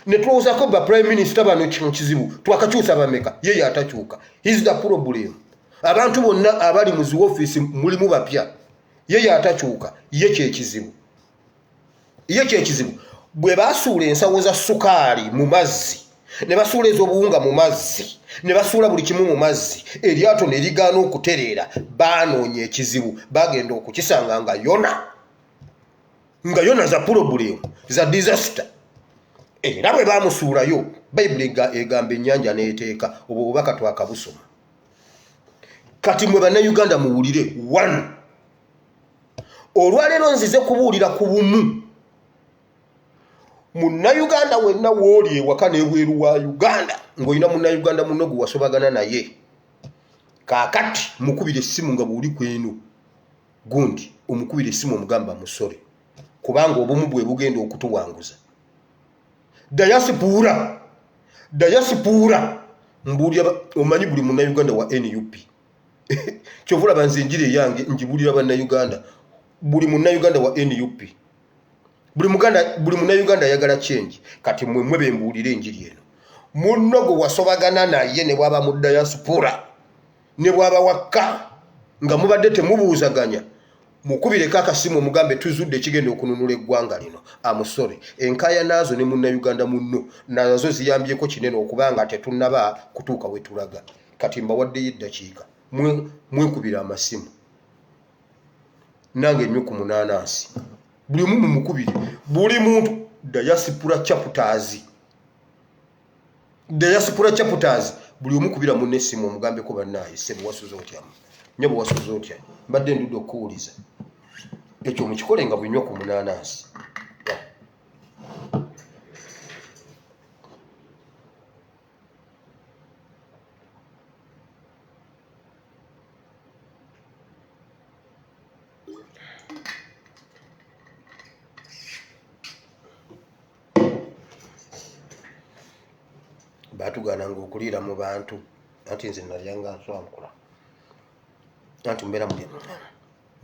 Speaker 1: Ne tulowoozako ba prime minister bano kino kizibu, twakakyusa bameka? Ye yatakyuka, is the problem. Abantu bonna abali mu zi ofiisi mulimu bapya, ye yatakyuka, ye kyekizibu, ye kyekizibu. Bwe basuula ensawo za sukaali mu mazzi, ne basuula ez'obuwunga mu mazzi, ne basuula buli kimu mu mazzi, eryato ne ligaana okutereera, baanoonya ekizibu, bagenda okukisanga nga yona za problem, za disaster. Era bwe bamusuulayo, Bayibuli egamba ennyanja n'eteeka. Obwo bubaka twakabusoma. Kati mwe Bannayuganda muwulire one, olwaleero nzize kubuulira ku bumu. Munnayuganda wenna wooli ewaka n'ebweru wa Uganda ng'olina munnayuganda munno gwe wasobagana naye, kaakati mukubira essimu nga bw'oli kweno gundi, omukubira essimu omugamba musore, kubanga obumu bwe bugenda okutuwanguza. Dayasipuura, dayasipuura, mbuulira, omanyi buli munnayuganda wa NUP, kyova olaba nze enjiri eyange njibulira bannayuganda, buli munnayuganda wa NUP, buli muganda, buli munnayuganda ayagala change. Kati mwe mwe bembuulira enjiri eno, munno gwe wasobagana naye ne bwaba mu diaspora ne bwaba wakka nga mubadde temubuuzaganya, mukubireko akasimu omugambe tuzudde ekigenda okununula eggwanga lino. Amusore, enkaaya naazo ne munnayuganda munno nazo ziyambyeko kinene okuba nga tetunnaba kutuuka we tulaga. Kati mbawaddeyo eddakiika mwekubira amasimu, nange nnyo ku munaanansi, buli omu mumukubire, buli muntu. Diaspora chapters, diaspora chapters, buli omu kubira munne essimu omugambeko, bannaaye ssebo wasuze otya, nnyabo wasuze otya, mbadde ndudde okukuwuliza. Ekyo mukikole nga bwenywa ku munaanansi. Batugaananga okuliira mu bantu, anti nze nalyanga nswankula, anti mubeera mulya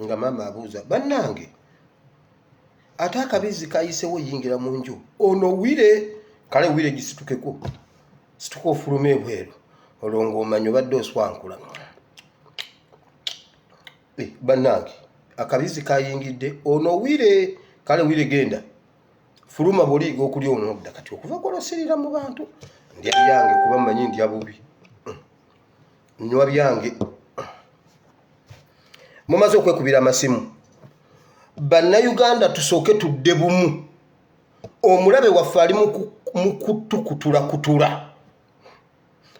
Speaker 1: nga maama abuuza, bannange ate akabizi kayisewo, yingira mu nju ono wire, kale wire gisitukeko, situka ofuluma ebweru, olwo ng'omanya obadde oswankula. Eh, bannange akabizi kayingidde ono wire, kale wire genda fuluma, bwoliyiga okulya onodda. Kati okuva kwolosirira mu bantu, ndya byange kuba mmanyi ndya bubi, nywa byange. Mumaze okwekubira amasimu, bannayuganda tusooke tudde bumu. Omulabe waffe ali mu kutukutulakutula.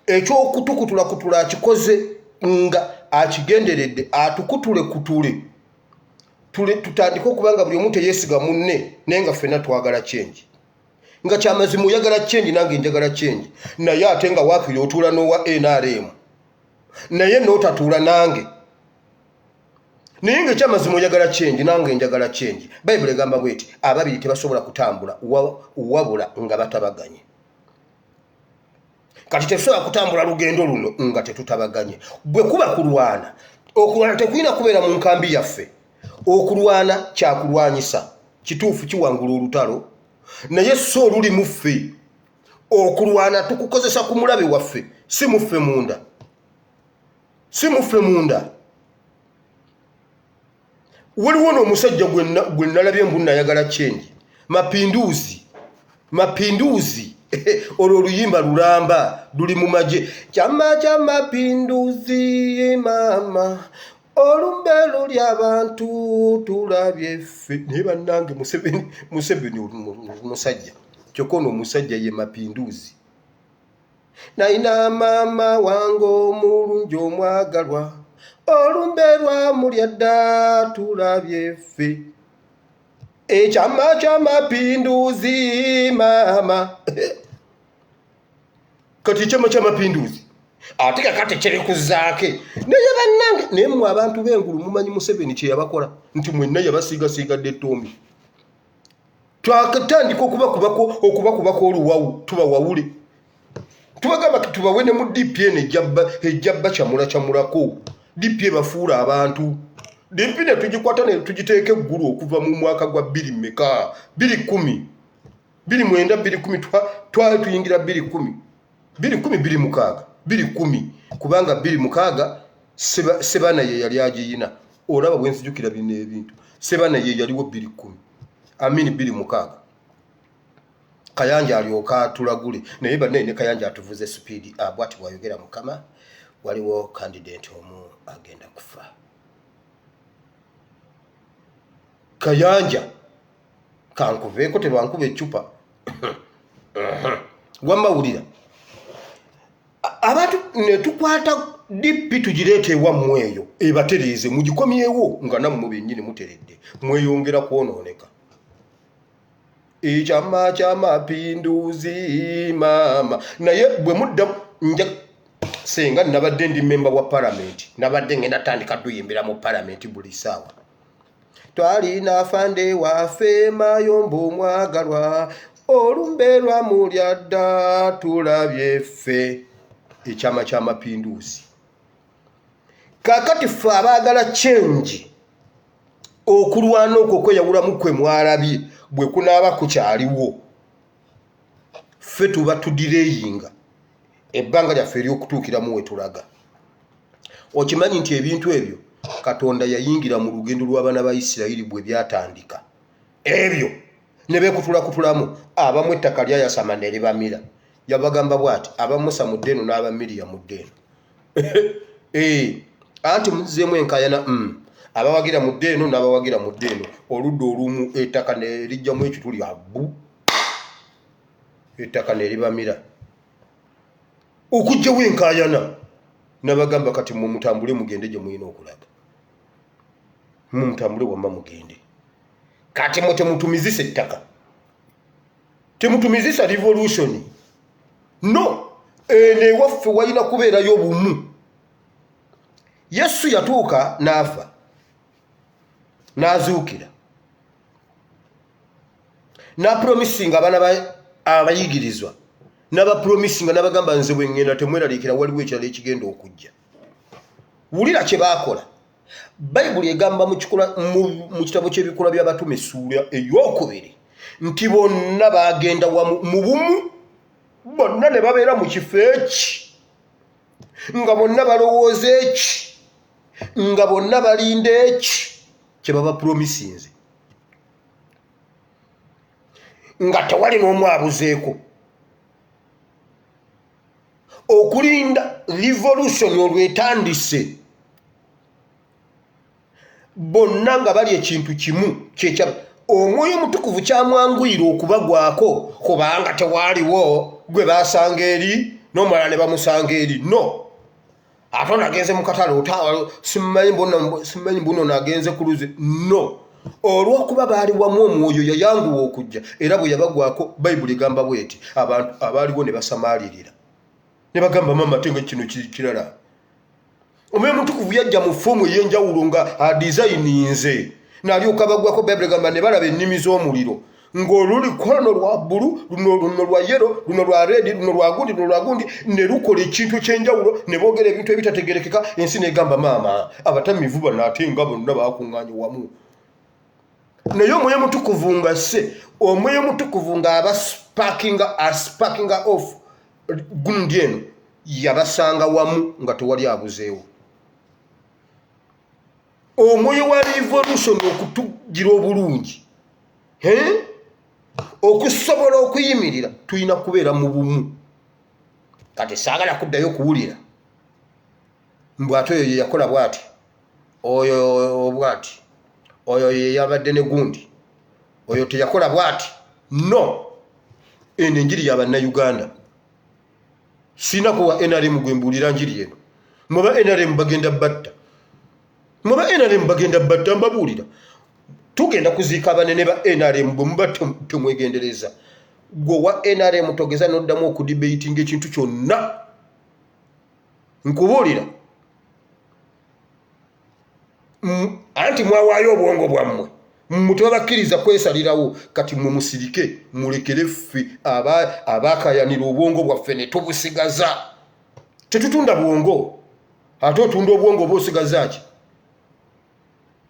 Speaker 1: Ekyokutukutulakutula akikoze nga akigenderedde, atukutule kutule tutandike okuba nga buli omu teyeesiga munne, naye nga ffenna twagala change. Nga kyamazima oyagala change, nange njagala change, naye ate nga waakiri otuula n'owa NRM naye n'otatuula nange, naye nga ekyamazima oyagala change, nange njagala change. Bayibuli egamba bweti, ababiri tebasobola kutambula wabula nga batabaganye. Kati tetusobola kutambula lugendo luno nga tetutabaganye. Bwe kuba kulwana, okulwana tekulina kubeera mu nkambi yaffe. Okulwana kyakulwanyisa kituufu, kiwangula olutalo, naye si oluli mu ffe. Okulwana tukukozesa ku mulabe waffe, si muffe munda, si muffe munda. Waliwo n'omusajja gwe nalabye mbu nayagala change, mapinduzi, mapinduzi, olwo oluyimba lulamba luli mu magye, chama cha mapinduzi mama, olumbe luli abantu tulabye ffe. Naye bannange, Museveni, Museveni musajja, kyokka ono omusajja ye mapinduzi. Nalina maama wange omulungi omwagalwa, olumbe lwamulya dda, tulabye ffe ekyama kyamapinduzi maama. Kati ekyama kyamapinduzi ate kakati kiri kuzaake. Naye bannange, naye mmwe abantu b'engulu mumanyi Museveni kye yabakola, nti mwenna yabasiigasiigadde ettombi. Twakatandika okubakubako oluwawu, tubawawule, tubagamba tubawe ne mu DP eno ejja bacamula camulako. DP ebafuula abantu. DP ne tugikwata ne tugiteeka eggulu okuva mu mwaka gwa bbiri mmeka, 2010, 2009, 2010, twali tuyingira 2010, 2010, 2006, 2010, kubanga 2006 Sebaana ye yali agiyina. Olaba bwe nzijukira bino ebintu, Sebaana ye yaliwo 2010, amini 2006. Kayanja alyoka atulagule, naye bannaye ne Kayanja atuvuze sipiidi. Bwati bwayogera Mukama, waliwo candidate omu agenda kufa. Kayanja kankuveeko, tebankuba eccupa. Wamma wulira abantu ne tukwata DP tugireeta ewammwe eyo ebatereeze, mugikomyewo nga nammwe bennyini muteredde, mweyongera kwonooneka. Ekyama kyamapinduzi maama, naye bwe mudda nja senga nabadde ndi memba wa palamenti, nabadde ngenda tandika duyimbira mu palamenti buli saawa. Twalina afande waffe Mayombo omwagalwa, olumbe lwamulya dda, tulabye ffe ekyama kyamapinduzi. Kakati ffe abaagala change, okulwana okwo okweyawulamu kwe mwalabye bwe kunaaba kukyaliwo, ffe tuba tudireyinga ebbanga lyaffe ery'okutuukiramu we tulaga. Okimanyi nti ebintu ebyo Katonda yayingira mu lugendo lw'abaana ba Isirayiri bwe byatandika ebyo ne beekutulakutulamu, abamu ettaka lyayasama ne libamira. Yabagamba bw'ati, aba Musa mudde eno n'aba Miriya mudde eno. Eh, anti muzzeemu enkayana, abawagira mudde eno n'abawagira mudde eno. Oludda olumu ettaka ne lijjamu ekituli abu, ettaka ne libamira. Okuggyawo enkayana nabagamba, kati mwe mutambule mugende gye mulina okulaga, mwe mutambule wamma mugende. Kati mwe temutumizisa ettaka, temutumizisa revolution, no. Eno ewaffe walina kubeerayo bumu. Yesu yatuuka n'afa n'azuukira n'apromisinga abaana abayigirizwa, n'abapromisinga n'abagamba, nze bwe ŋŋenda temweraliikira, waliwo ekirala ekigenda okujja. Wulira kye baakola. Bayibuli egamba mu kitabo ky'Ebikolwa by'Abatume essuula 2 nti bonna baagenda wamu mu bumu, bonna ne babeera mu kifo eki, nga bonna balowooza eki, nga bonna balinda eki kye baba promisinze, nga tewali n'omu abuzeeko okulinda revolution olwetandise, bonna nga bali ekintu kimu. Kyekya Omwoyo Omutukuvu kyamwanguyira okubagwako, kubanga tewaaliwo gwe basanga eri n'omulala ne bamusanga eri. No ate ono agenze mu katale, simanyi mbuno nagenze ku luzi. No olw'okuba baali wamu, Omwoyo yayanguwa okujja. Era bwe yabagwako, Bayibuli egamba bweti, abantu abaaliwo ne basamaalirira ne bagamba, mama, ate nga kino kirala. Omwoyo Mutukuvu yajja mu form ey'enjawulo nga adizayininze n'alyoka bagwako. Bayibuli egamba ne balaba ennimi z'omuliro, ng'oluli luno lwa bbulu, luno lwa yellow, luno lwa red, luno lwa gundi, luno lwa gundi, ne lukola ekintu ekyenjawulo, ne boogera ebintu ebitategerekeka. Ensi negamba, maama, abatamivu bano ate nga bonna bakuŋŋaanye wamu. Naye Omwoyo Mutukuvu nga se Omwoyo Mutukuvu ng'aba sparkinga, asparkinga off gundi eno, yabasanga wamu nga tewali abuzeewo. Omwoyo wa revolution okutugira obulungi, okusobola okuyimirira, tulina kubeera mu bumu. Kati saagala kuddayo kuwulira mbw ate oyo yeyakola bwati, oyo bwati, oyo yeyabadde ne gundi, oyo teyakola bwati. No, eno enjiri yabannayuganda. Sirina kuwa NRM gwe mbuulira njiri eno. Mweba NRM bagenda batta, mweba NRM bagenda batta. Mbabuulira, tugenda kuziika abanene ba NRM bwe muba temwegendereza. Gwe wa NRM togeza noddamu okudebatinga ekintu kyonna. Nkubuulira, anti mwawaayo obwongo bwammwe, mmwe tebabakkiriza kwesalirawo. Kati mmwe musirike, mulekere ffe abakayanira obwongo bwaffe ne tubusigaza. Tetutunda bwongo. Ate otunda obwongo oba osigaza ki?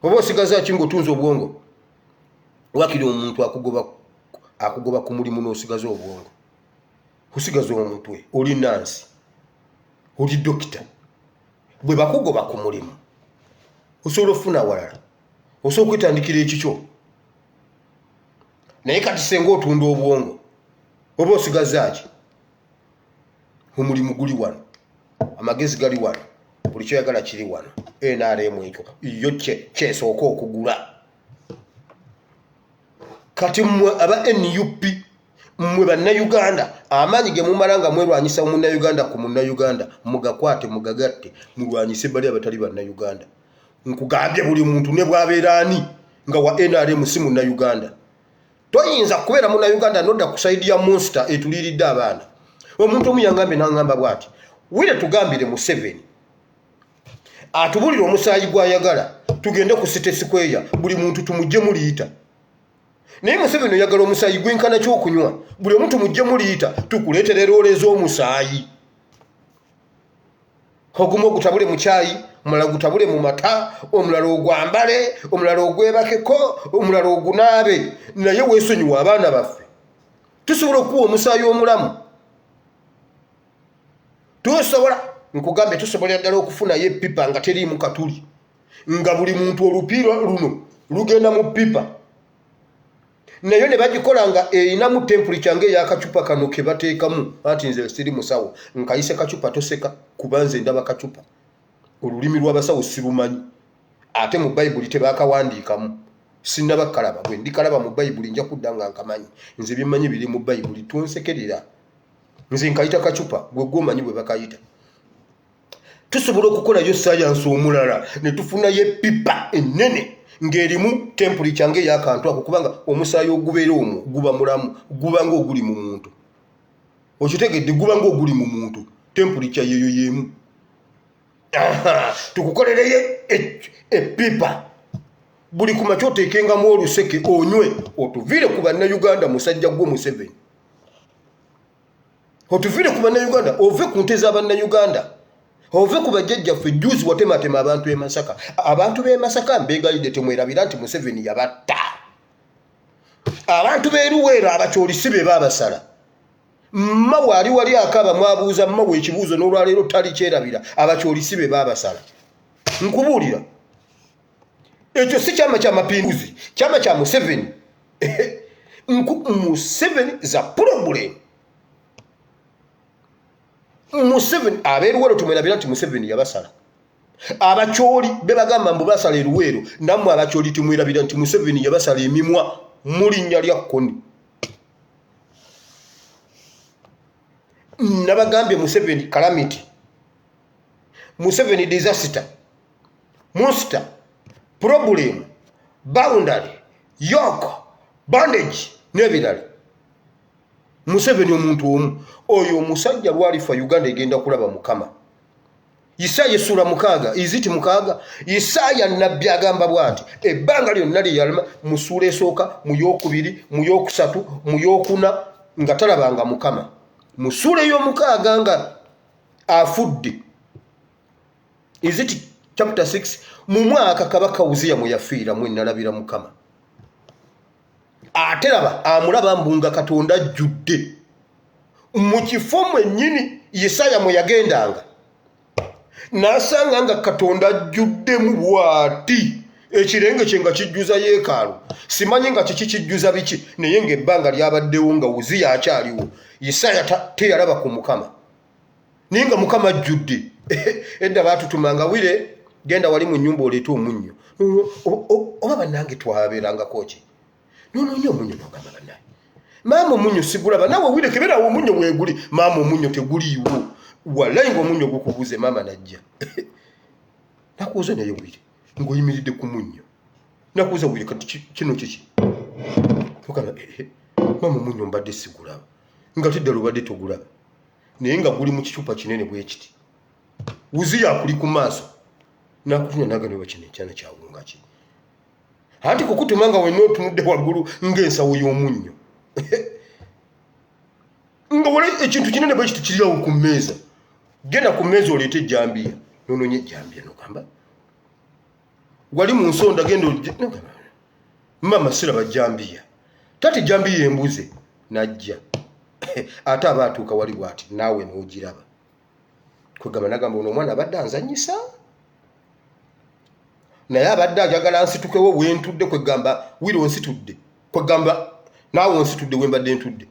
Speaker 1: Oba osigaza ki ng'otunze obwongo? Wakiri omuntu akugoba ku mulimu n'osigaza obwongo, osigaza omutwe. Oli nansi, oli dokita, bwe bakugoba ku mulimu osobola okufuna awalala, osobola okwetandikira ekikyo. Naye kati senga otunda obwongo oba osigaza ki? Omulimu guli wano, amagezi gali wano, buli kyoyagala kiri wano. NRM ekyo yo kyesooka okugula. Kati mmwe aba NUP Mmwe Bannayuganda, amaanyi ge mumala nga mwerwanyisa Munnayuganda ku Munnayuganda, mugakwate mugagatte mulwanyise bali abatali Bannayuganda. Nkugambye, buli muntu ne bw'abeera ani nga wa NRM si Munnayuganda. Toyinza kubeera Munnayuganda nodda ku side ya monster etuliiridde abaana. Omuntu omu yangambye, n'aŋŋamba bw'ati: "Wire, tugambire Museveni atubulire omusaayi gw'ayagala, tugende ku City Square, buli muntu tumuggyemu liita." Naye Museveni oyagala omusaayi gwenkana kyokunywa? Buli omu tumuggyemu liita, tukuleetera eroole z'omusaayi, ogumu ogutabule mu kyayi, omulala gutabule mu mata, omulala ogwambale, omulala ogwebakeko, omulala ogunaabe. Naye weesonyiwa abaana baffe. Tusobola okuwa omusaayi omulamu, tusobola, nkugambye, tusobolera ddala okufunayo epipa nga teriimu katuli, nga buli muntu olupiira luno lugenda mu pipa, naye ne bagikola nga erinamu temperature ngaeyakacupa kano ke bateekamu. Anti nze siri musawo, nkayise kacupa, toseka, kuba nze ndaba kacupa. Olulimi lw'abasawo sirumanyi, ate mu Bayibuli tebakawandiikamu, sinnaba kalaba. Bwe ndikalaba mu Bayibuli nja kudda nga nkamanyi. Nze byemmanyi biri mu Bayibuli, tonsekerera. Nze nkayita kacupa, gwe gwomanyi bwe bakayita. Tusobola okukolayo sayansi omulala ne tufunayo epipa ennene ng'erimu temperature ng'eyakantu ako, kubanga omusaayi ogubeera omwo guba mulamu, guba ng'oguli mu muntu. Okitegedde? Guba ng'oguli mu muntu, temperature yeyo yemu. Tukukolereyo epipa, buli ku makya oteekengamu oluseke onywe, otuviire ku Bannayuganda. Musajja gwe Museveni, otuviire ku Bannayuganda, ove ku nte z'Abannayuganda, ove ku bajjajjaffe. Juzi watematema abantu e Masaka. Abantu b'e Masaka, mbegayidde, temwerabira nti Museveni yabatta. Abantu b'e Luweero, Abakyoli si be baabasala? Mmawe ali wali akaaba, mwabuuza mmawe ekibuuzo, n'olwaleero tali kyerabira. Abakyoli si be baabasala? Nkubuulira, ekyo si kyama kya mapinduzi, kyama kya Museveni. Museveni za problem. Museveni, ab'eruweero tumwerabira nti Museveni yabasala. Abakyoli bebagamba mbu basala eruweero, nammwe Abakyoli timwerabira nti Museveni yabasala emimwa mu linnya lya Kkoni. Nabagambye, Museveni calamity, Museveni disaster, monster, problem, boundary, yoke, bandage n'ebirala. Museveni omuntu omu oyo omusajja lwalifa, Uganda egenda kulaba Mukama. Isaaya essuula 6, iziti 6, Isaaya nabbi agamba bw'ati: ebbanga lyonna lye yalima mu ssuula esooka, mu yokubiri, mu yokusatu, mu yokuna, nga talabanga Mukama. Mu ssuula ey'omukaaga nga afudde, iziti chapter 6, mu mwaka kabaka Uziya mwe yafiira, mwe nalabira Mukama. Ate laba, amulaba mbu nga Katonda ajjudde mu kifo mwennyini Isaaya mwe yagendanga n'asanga nga Katonda ajjuddemu bw'ati, ekirenge kye nga kijjuza yeekaalu. Simanyi nga kiki kijjuza biki, naye ng'ebbanga lyabaddewo nga Uziya akyaliwo, Isaaya teyalaba ku Mukama, naye nga Mukama ajjudde. Edda baatutumanga, "Wire, genda wali mu nnyumba oleete omunnyo." Oba bannange twabeerangako ki? Nonoonya omunnyo, nogamba, "Bannange, maama, omunnyo sigulaba." "Naawe wire, keberawo, omunnyo weeguli." "Maama, omunnyo teguliiwo." Wallayi nga omunnyo gukubuze. Maama najja nakuuza, "Naye wire, ng'oyimiridde ku munnyo?" Nakuuza, "Wire, kati kino kiki?" Ogamba, "Eh, maama, omunnyo mbadde sigulaba." Nga teddala obadde togulaba, naye nga guli mu kicupa kinene bwe kiti. Wuziya akuli ku maaso nakutunya, nagamba, "Kino ekyana kyawunga ki?" Anti kukutuma nga wenna otunudde waggulu ng'ensawo y'omunnyo, nga wala ekintu kinene bwe kiti kiri awo ku mmeeza. "Genda ku mmeeza oleete ejjambiya." Nonoonya ejjambiya, nogamba, "Wali mu nsonda, genda ojje." Nogamba, "Mama, siraba jambiya. Tati jambiya embuze." Najja, ate aba atuuka wali bwati, naawe n'ogiraba. Kwegamba nagamba, "Ono omwana abadde anzanyisa, naye abadde ayagala nsitukewo wentudde." Kwegamba wira onsitudde, kwegamba naawe onsitudde wembadde ntudde.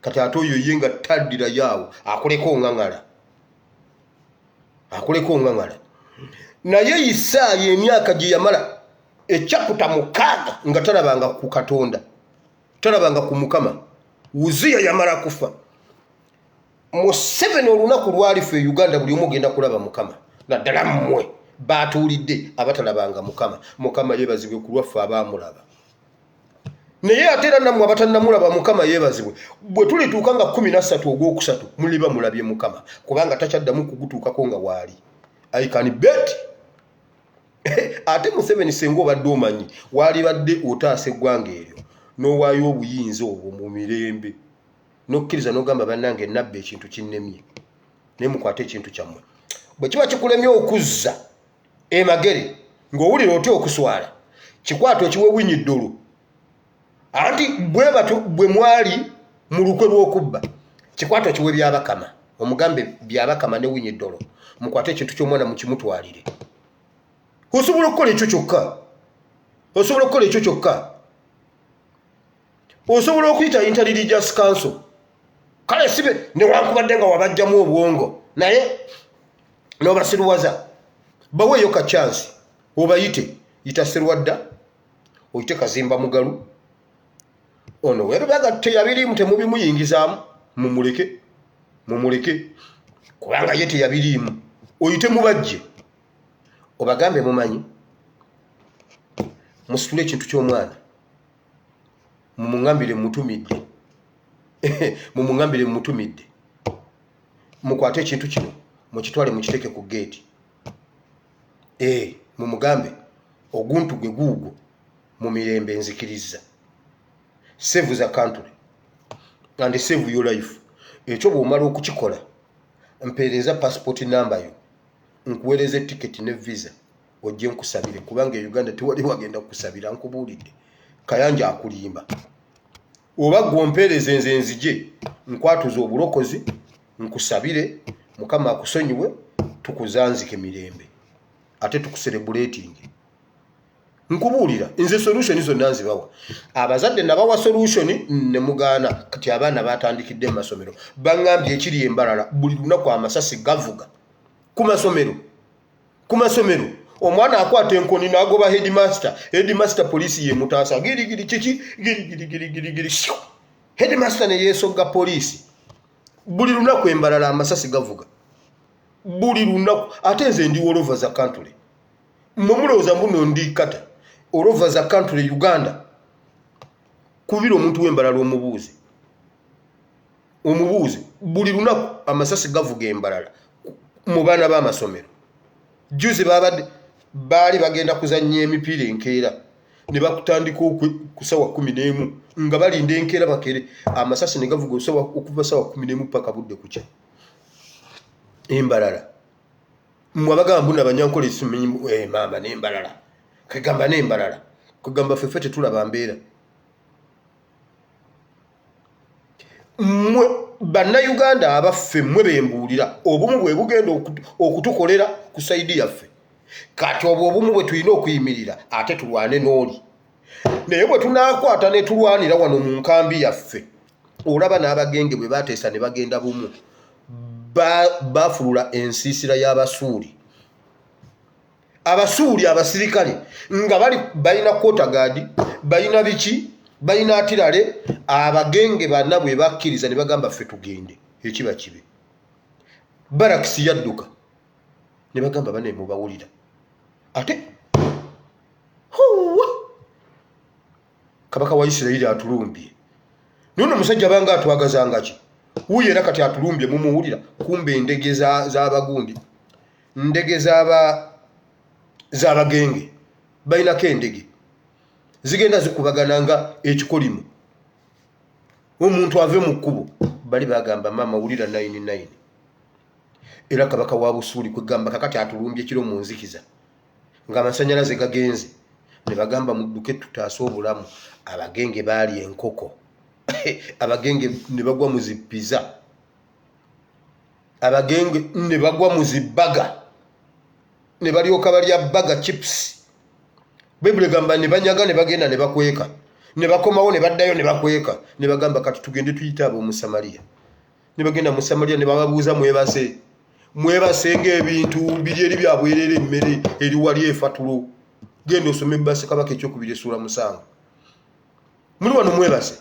Speaker 1: Kati ate oyo ye nga taddirayo awo, akuleka oŋŋaŋala, akuleka oŋŋaŋala. Naye Isaaya emyaka gye yamala ekyakuta 6 nga talabanga ku Katonda, talabanga ku Mukama. Uziya yamala kufa. Museveni olunaku lwalifa e Uganda buli omu ogenda kulaba Mukama, naddala mmwe baatuulidde abatalabanga Mukama. Mukama yeebazibwe ku lwaffe abaamulaba, naye ate era nammwe abatannamulaba Mukama yeebazibwe. Bwe tulituuka nga 13 ogwokusatu muliba mulabye Mukama, kubanga takyaddamu kugutuukako nga waali. I can bet. Ate Museveni, senga obadde omanyi, waalibadde otaasa eggwanga eryo n'owaayo obuyinza obwo mu mirembe, n'okkiriza n'ogamba, bannange, nabba ekintu kinnemye, naye mukwate ekintu kyammwe. Bwe kiba kikulemye okuzza emagere ng'owulira otya okuswala, kikwata okiwe Winyi Ddolo. Anti bwe batyo bwe mwali mu lukwe lw'okubba. Kikwata okiwe Byabakama, omugambe Byabakama ne Winyi Ddolo mukwate ekintu ky'omwana mukimutwalire. Osobola okukola ekyo kyokka, osobola okukola ekyo kyokka. Osobola okuyita Interreligious Council. Kale sibe newankubadde nga wabajjamu obwongo naye n'obasiruwaza, baweeyo ka chance obayite. Yita Serwadda, oyite Kazimba Mugalu. Ono werubaga teyabiriimu, temubimuyingizaamu, mumuleke, mumuleke kubanga ye teyabiriimu. Oyite Mubajje, obagambe, mumanyi, musitule ekintu ky'omwana, mumuŋambire mutumidde, mumuŋambire mutumidde, mukwate ekintu kino mukitwale mukiteeke ku geeti. Ee, mumugambe oguntu gwe guugwo mu mirembe, nzikiriza. Save the country and save your life. Ekyo bw'omala okukikola, mpeereza passport number yo, nkuweereza etiketi ne visa, ojje nkusabire, kubanga e Uganda tewali wagenda kukusabira. Nkubuulidde, Kayanja akulimba. Oba gwe ompeereze nze nzije nkwatuza obulokozi, nkusabire, Mukama akusonyiwe, tukuzanzike mirembe, ate tukucelebrating. Nkubuulira nze, solution zonna nzibawa. Abazadde nabawa solution ne mugaana. Kati abaana batandikidde mu masomero, baŋŋambye ekiri embalala, buli lunaku amasasi gavuga ku masomero, ku masomero. Omwana akwata enkoni n'agoba headmaster, headmaster poliisi yemutaasa. Girigiri kiki? Girigirigirigirigiri, headmaster ne yeesogga poliisi. Buli lunaku embalala amasasi gavuga, buli lunaku. Ate nze ndi all over the country. Mwe mulowooza mbuno ndi kata all over the country Uganda. Kubira omuntu w'embalala omubuuze, omubuuze. Buli lunaku amasasi gavuga embalala mu baana b'amasomero. Juzi babadde baali bagenda kuzannya emipiira enkeera, ne bakutandika ku sawa 11 nga balinda enkeera bakere, amasasi ne gavuga okuva sawa 11 paka budde kukya embalala. Mmwe abagamba mbu nabanyankole simanyi, eh, maama n'embalala kegamba, n'embalala kegamba, ffeffe tetulaba mbeera. Mmwe Bannayuganda abaffe, mmwe bembuulira, obumu bwe bugenda okutukolera ku side yaffe. Kati obwo obumu bwe tulina okuyimirira ate tulwane n'oli. Naye bwe tunaakwata ne tulwanira wano mu nkambi yaffe, olaba n'abagenge bwe bateesa ne bagenda bumu, bafulula ensiisira y'Abasuuli. Abasuuli abasirikale nga bali balina kotagadi, balina biki, balina atirale. Abagenge bana bwe bakkiriza ne bagamba, ffe tugende, ekiba kibe. Barakisi yadduka ne bagamba, bane mubawulira ate huwa kabaka wa Isirayiri atulumbye. Naye ono omusajja banga atwagazanga ki wuyo? Era kati atulumbye, mumuwulira. Kumbe endege z'abagundi, ndege z'abagenge, balinako endege zigenda zikubagana nga ekikolimo, omuntu ave mu kkubo. Bali bagamba, maama wulira 99. Era kabaka wa Busuuli kwegamba kakati atulumbye kiro mu nzikiza ng'amasanyalaze gagenze, ne bagamba, mudduke tutaase obulamu. Abagenge baali enkoko, abagenge ne bagwa mu zippiza, abagenge ne bagwa mu zibaga, ne balyoka balya burger, chips. Bayibuli egamba ne banyaga ne bagenda ne bakweka, ne bakomawo ne baddayo ne bakweka, ne bagamba, kati tugende tuyite ab'omusamaliya. Ne bagenda mu Samaliya ne bababuuza, mwebase, mwebase ng'ebintu biri eri byabwerera, emmere eri wali efatulo. Genda osome Bassekabaka ekyokubiri essuula 7. Muli wano mwebase.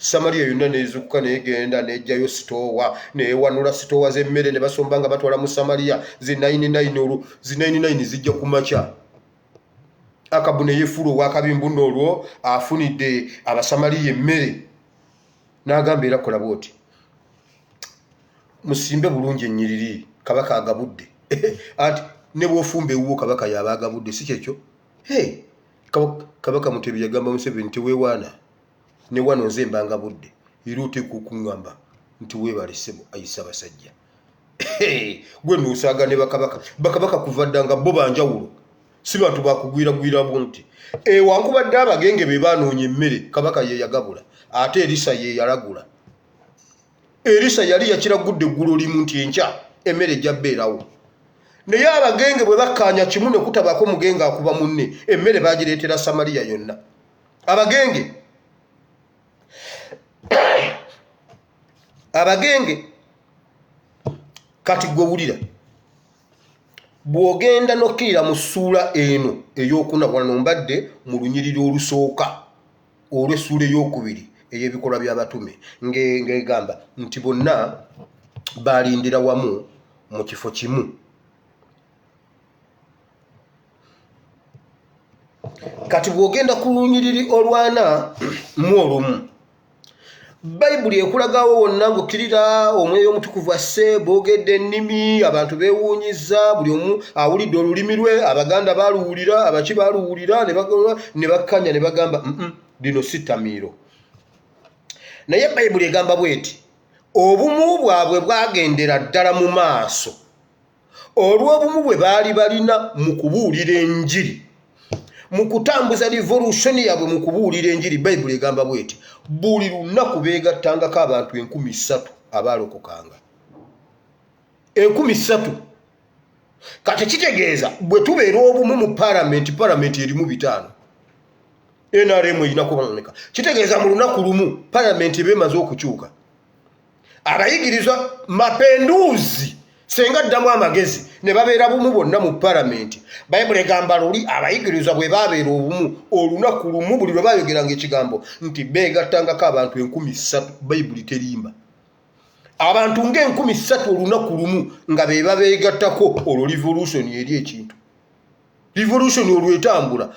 Speaker 1: Samaliya yonna nezukuka negenda nejjayo sitoowa, newanula sitoowa z'emmere ne basomba nga batwala mu Samaliya zi 99. Olwo zi 99 zijja ku makya. Akabu ne yefuula owakabi mbu olwo afunidde Abasamaliya emmere, n'agamba era kola bwoti, musimbe bulungi ennyiriri, kabaka agabudde. Anti ne bw'ofumba ewuwo kabaka yaba agabudde, si kyekyo? Kabaka Mutebi yagamba Museveni teweewaana, ne wano nze mbanga budde, era oteekwa okuŋŋamba nti weebale ssebo ayisa abasajja. Gwe noosaaga ne bakabaka. Bakabaka kuva dda nga bo banjawulo, si bantu bakugwiragwira bunti. Ewankubadde abagenge be banoonya emmere, kabaka ye yagabula, ate Erisa ye yalagula. Erisa yali yakiragudde eggulo limu nti enkya emmere ejja bbeerawo, naye abagenge bwe bakkaanya kimu ne kutabako mugenge akuba munne, emmere bagireetera Samaliya yonna. Abagenge, abagenge. Kati gwe wulira, bw'ogenda n'okkirira mu ssuula eno ey'okuna, wano mbadde mu lunyiriri olusooka olw'essuula ey'okubiri ey'Ebikolwa by'Abatume, ng'egamba nti bonna balindira wamu mu kifo kimu. Kati bw'ogenda ku lunyiriri olwana mu olumu, Bayibuli ekulagawo wonna ng'okkirira Omwoyo Omutukuvu asse, boogedde ennimi, abantu beewuunyizza, buli omu awulidde olulimi lwe. Abaganda baaluwulira, abaki baaluwulira, ne bakkanya ne bagamba, lino si ttamiiro. Naye Bayibuli egamba bweti, obumu bwabwe bwagendera ddala mu maaso olw'obumu bwe baali balina mu kubuulira enjiri, mu kutambuza revolution yaabwe mu kubuulira enjiri. Bayibuli egamba bweti, buli lunaku beegattangako abantu 3000 abaalokokanga, 3000. Kati kitegeeza bwe tubeera obumu mu palamenti, palamenti erimu 500, NRM erina kubameka, kitegeeza mu lunaku lumu palamenti eba emaze okukyuka. Abayigirizwa mapenduzi senga ddamu amagezi ne babeera bumu bonna mu palamenti. Bayibuli egamba luli abayigirizwa bwe babeera obumu, olunaku lumu buli lwe bayogeranga ekigambo nti beegattangako abantu 3000. Bayibuli terimba. Abantu ng'e 3000 olunaku lumu nga be babeegattako, olwo revolution eri ekintu, revolution olwo etambula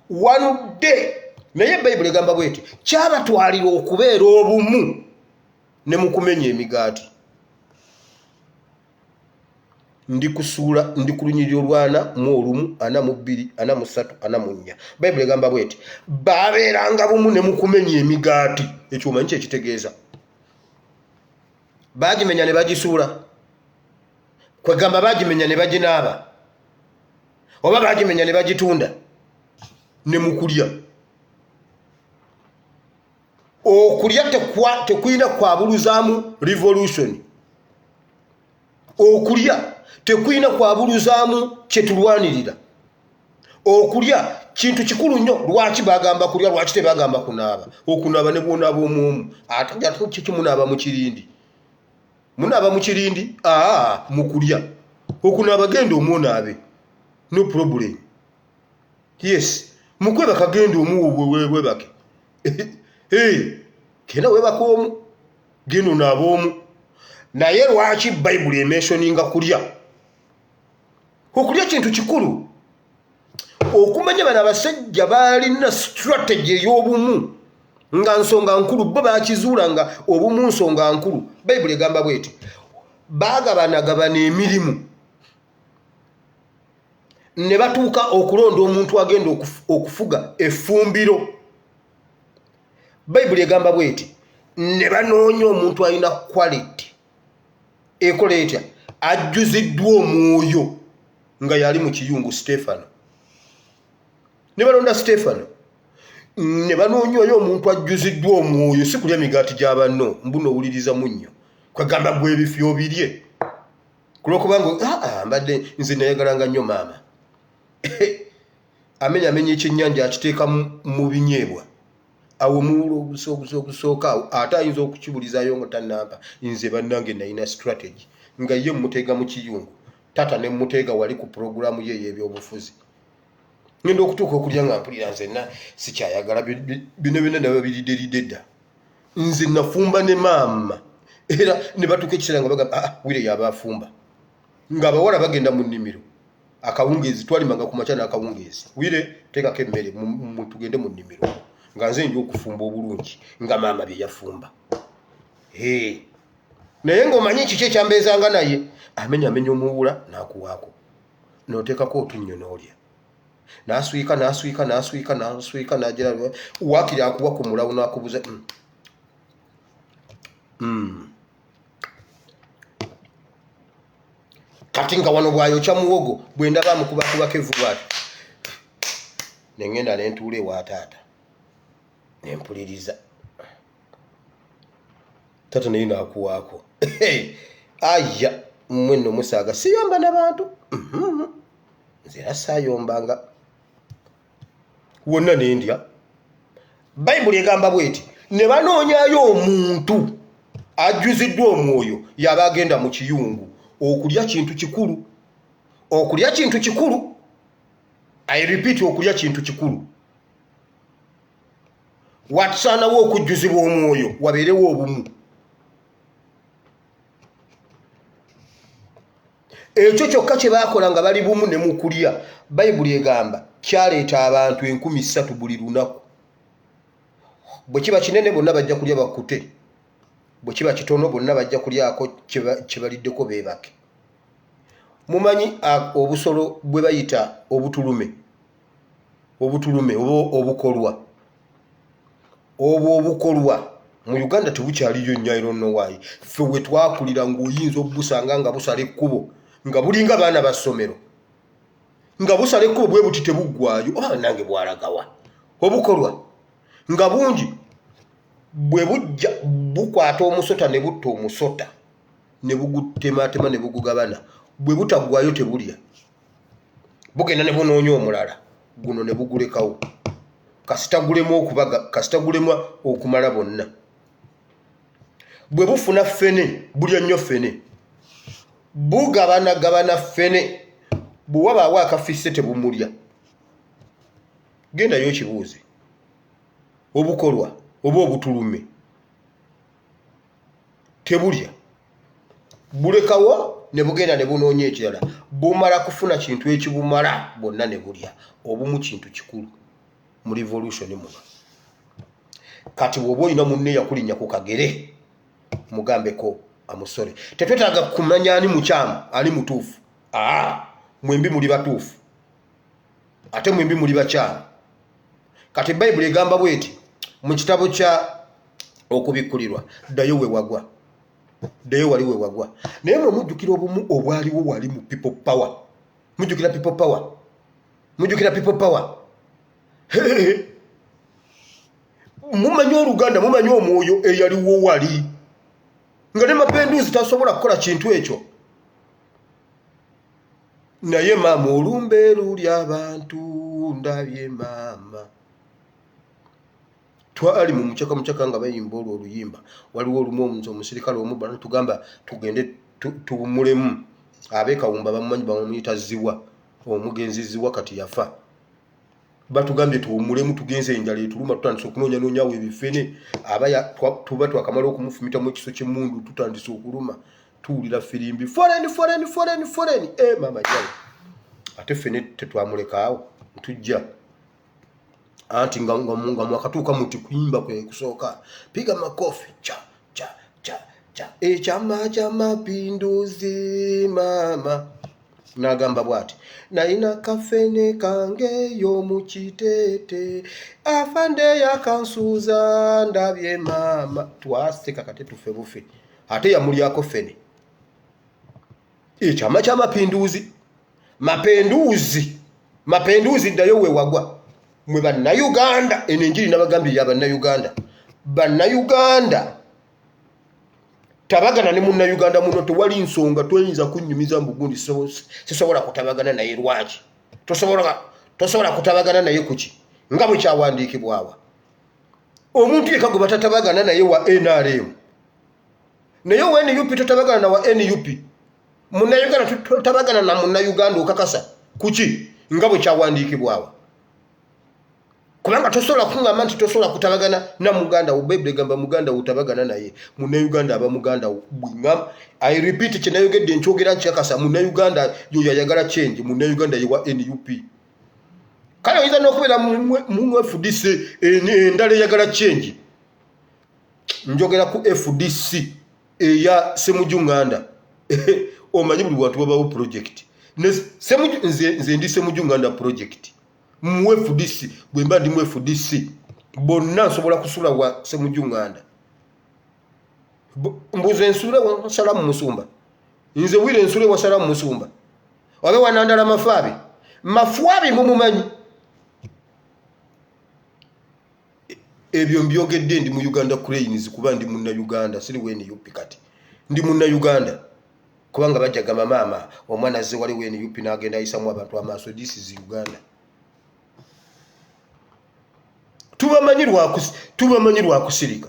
Speaker 1: one day. Naye Bayibuli egamba bweti, kyabatwalira okubeera obumu ne mu kumenya emigaati. Ndi kusuula, ndi ku lunyiriri olwana mu olumu, 42, 43, 44. Bayibuli egamba bweti, babeeranga bumu ne mu kumenya emigaati. Ekyo omanyi kyekitegeeza? Bagimenya ne bagisuula, kwegamba bagimenya ne baginaaba, oba bagimenya ne bagitunda. Ne mu kulya, okulya tekulina kwabuluzaamu revolution, okulya tekulina kwabuluzaamu kyetulwanirira. Okulya kintu kikulu nnyo. Lwaki bagamba kulya? Lwaki tebagamba kunaaba? Okunaaba ne bwonaaba omwomu, ate kikimunaaba mu kirindi, munaaba mu kirindi. Aa, mu kulya, okunaaba genda omwonaabe, no problem. Yes, mukwebaka genda omu webake, genda webaka omu, genda onaaba omu. Naye lwaki Bayibuli ementioninga kulya? Okulya kintu kikulu. Okumanya bano abasajja balina strategy ey'obumu nga nsonga nkulu, bo bakizuula nga obumu nsonga nkulu. Bayibuli egamba bweti, baagabanagabana emirimu ne batuuka okulonda omuntu agenda okufuga effumbiro. Bayibuli egamba bweti, ne banoonya omuntu alina quality ekola etya, ajjuziddwa Omwoyo, nga yali mu kiyungu Stefano. Ne balonda Stefano, ne banoonya oyo omuntu ajjuziddwa Omwoyo. Si kulya migaati gya banno mbuno owuliriza munnyo, kwegamba gwe ebifi obirye kulwokubanga aa mbadde nze nayagalanga nnyo maama amenya amenya ekyennyanja akiteeka mu binyeebwa, awo muwula ogusooka awo, ate ayinza okukibulizayo nga tanampa. Nze bannange nalina strategy nga ye muteega mu kiyungu, taata ne muteega wali ku puroguramu ye ey'ebyobufuzi. Ngenda okutuuka okulya nga mpulira nzenna sikyayagala bino byonna, naba biridderidde dda. Nze nafumba ne maama era ne batuuka ekiseera nga bagamba, ah, Wire yaba afumba, ng'abawala bagenda mu nnimiro akawungeezi. Twalimanga ku makya n'akawungeezi. Wire, teekako emmere tugende mu nnimiro, nga nze nja okufumba obulungi nga maama bye yafumba. Naye ng'omanyi kiki ekyambeezanga naye amenya amenya omuwula n'akuwaako n'oteekako otunnyo n'olya, n'aswika n'aswika n'aswika n'aswika n'agira waakiri akuwa ku mulawo n'akubuza. Kati nga wano bw'ayokya muwogo, bwe ndaba amukubakubako evvu bw'ati, ne ŋŋenda ne ntuula ewa taata ne mpuliriza taata, naye n'akuwaako. Aya, mmwe nno musaaga, siyomba na bantu. Nze era saayombanga wonna nendya. Bayibuli egamba bweti, ne banoonyayo omuntu ajjuziddwa omwoyo yaba agenda mu kiyungu. Okulya kintu kikulu, okulya kintu kikulu. I repeat, okulya kintu kikulu. Watusaanawo okujjuzibwa omwoyo, wabeerewo obumu. Ekyo kyokka kye baakola nga bali bumu ne mu kulya, Bayibuli egamba kyaleeta abantu 3000 buli lunaku. Bwe kiba kinene, bonna bajja kulya bakkute. Bwe kiba kitono, bonna bajja kulyako kye baliddeko beebake. Mumanyi obusolo bwe bayita obutulume, obutulume oba obukolwa? Obwo obukolwa mu Uganda tebukyaliyo nnyo. I don't know why. Ffe we twakulira ng'oyinza obusanga nga busala ekkubo nga bulinga baana ba ssomero, nga busala ekkubo bwe buti tebuggwayo. Oba nange bwalagawa? Obukolwa nga bungi. Bwe bujja bukwata omusota ne butta omusota ne bugutematema ne bugugabana. Bwe butaggwayo tebulya, bugenda ne bunoonya omulala, guno ne bugulekawo. Kasita gulemu okubaga, kasita gulemu okumala bonna. Bwe bufuna ffene, bulya nnyo ffene, bugabanagabana ffene. Bwe wabaawo akafisse tebumulya. Gendayo okibuuze obukolwa oba obutulume, tebulya, bulekawo ne bugenda ne bunoonya ekirala. Bumala kufuna kintu ekibumala bwonna ne bulya. Obumu kintu kikulu mu revolution muno. Kati bw'oba olina munne yakulinnya ku kagere, mugambeko amusole. Tetwetaaga kumanya ani mukyamu ani mutuufu. Aa, mwembi muli batuufu ate mwembi muli bakyamu. Kati Bayibuli egamba bweti mu kitabo kya Okubikkulirwa, ddayo we wagwa, ddayo wali we wagwa. Naye mwe mujjukira obumu obwaliwo wali mu People Power? Mujjukira People Power? Mujjukira People Power? Mumanyi oluganda, mumanyi omwoyo eyaliwo wali nga ne Mapenduzi tasobola kukola kintu ekyo. Naye maama, olumbe luli abantu ndabye maama, twali mu mucaka mucaka nga bayimba olwo oluyimba. Waliwo olumu omuntu omusirikale omu tugamba tugende tuwummulemu. Ab'ekawumba bamumanyi, bamuyita Ziwa, omugenzi Ziwa, kati yafa. Batugambye tuwummulemu, tugenze enjala etuluma, tutandise okunoonyanoonyawo ebifene. Aba tuba twakamala okumufumitamu ekiso ky'emmundu, tutandise okuluma, tuwulira firimbi, "Foreign, foreign, foreign, foreign!" E maama jawo, ate ffene tetwamulekaawo, ntujja anti nga mwakatuuka muti kuyimba kwe kusooka, "Piga makofi cha cha cha cha, ekyama kya mapinduzi." Maama n'agamba bw'ati, "Nalina kafene kange y'omu Kiteete, afande yakansuuza, ndabye maama." Twaseka kate tufe bufe, ate yamulyako fene. Ekyama ky'amapinduzi, mapenduzi, mapenduzi, ddayo wewagwa. Mwe Bannayuganda, eno enjiri nabagambye ya Bannayuganda. Bannayuganda, tabagana ne Munnayuganda muno, tewali nsonga. Toyinza kunnyumiza mbu gundi sisobola kutabagana naye. Lwaki tosobola kutabagana naye? Kuki? Nga bwe kyawandiikibwawa, omuntu yekka gwe batatabagana naye wa NRM, naye owa NUP totabagana na wa NUP. Munnayuganda totabagana na Munnayuganda, okakasa kuki? Nga bwe kyawandiikibwawa. Kubanga tosobola kuŋŋamba nti tosobola kutabagana na muganda wo. Bayibuli egamba muganda wo tabagana naye. Munnayuganda aba muganda wo. Bwingamba, I repeat, kye nayogedde nkyogera nkyakasa, Munnayuganda yoyo ayagala change, Munnayuganda ye wa NUP. Kale oyinza n'okubeera mu FDC endala eyagala change. Njogera ku FDC eya Semuju Nganda. Omanyi buli wantu wabawo project. Nze ndi Semuju Nganda project mu FDC. Bwe mba ndi mu FDC, bonna nsobola kusula wa Semuju Nganda. Mbuze nsule wa Salamu Musumba? Nze wire nsule wa Salamu Musumba oba wanandala Mafaabi? Mafwabi mumumanyi. Ebyo mbyogedde ndi mu Uganda Cranes, kuba ndi Munnauganda, siri wa NUP. Kati ndi Munnauganda kubanga bajja gamba maama omwana azze wali wa NUP n'agenda ayisamu abantu amaaso. This is Uganda. Tubamanyi lwakusirika,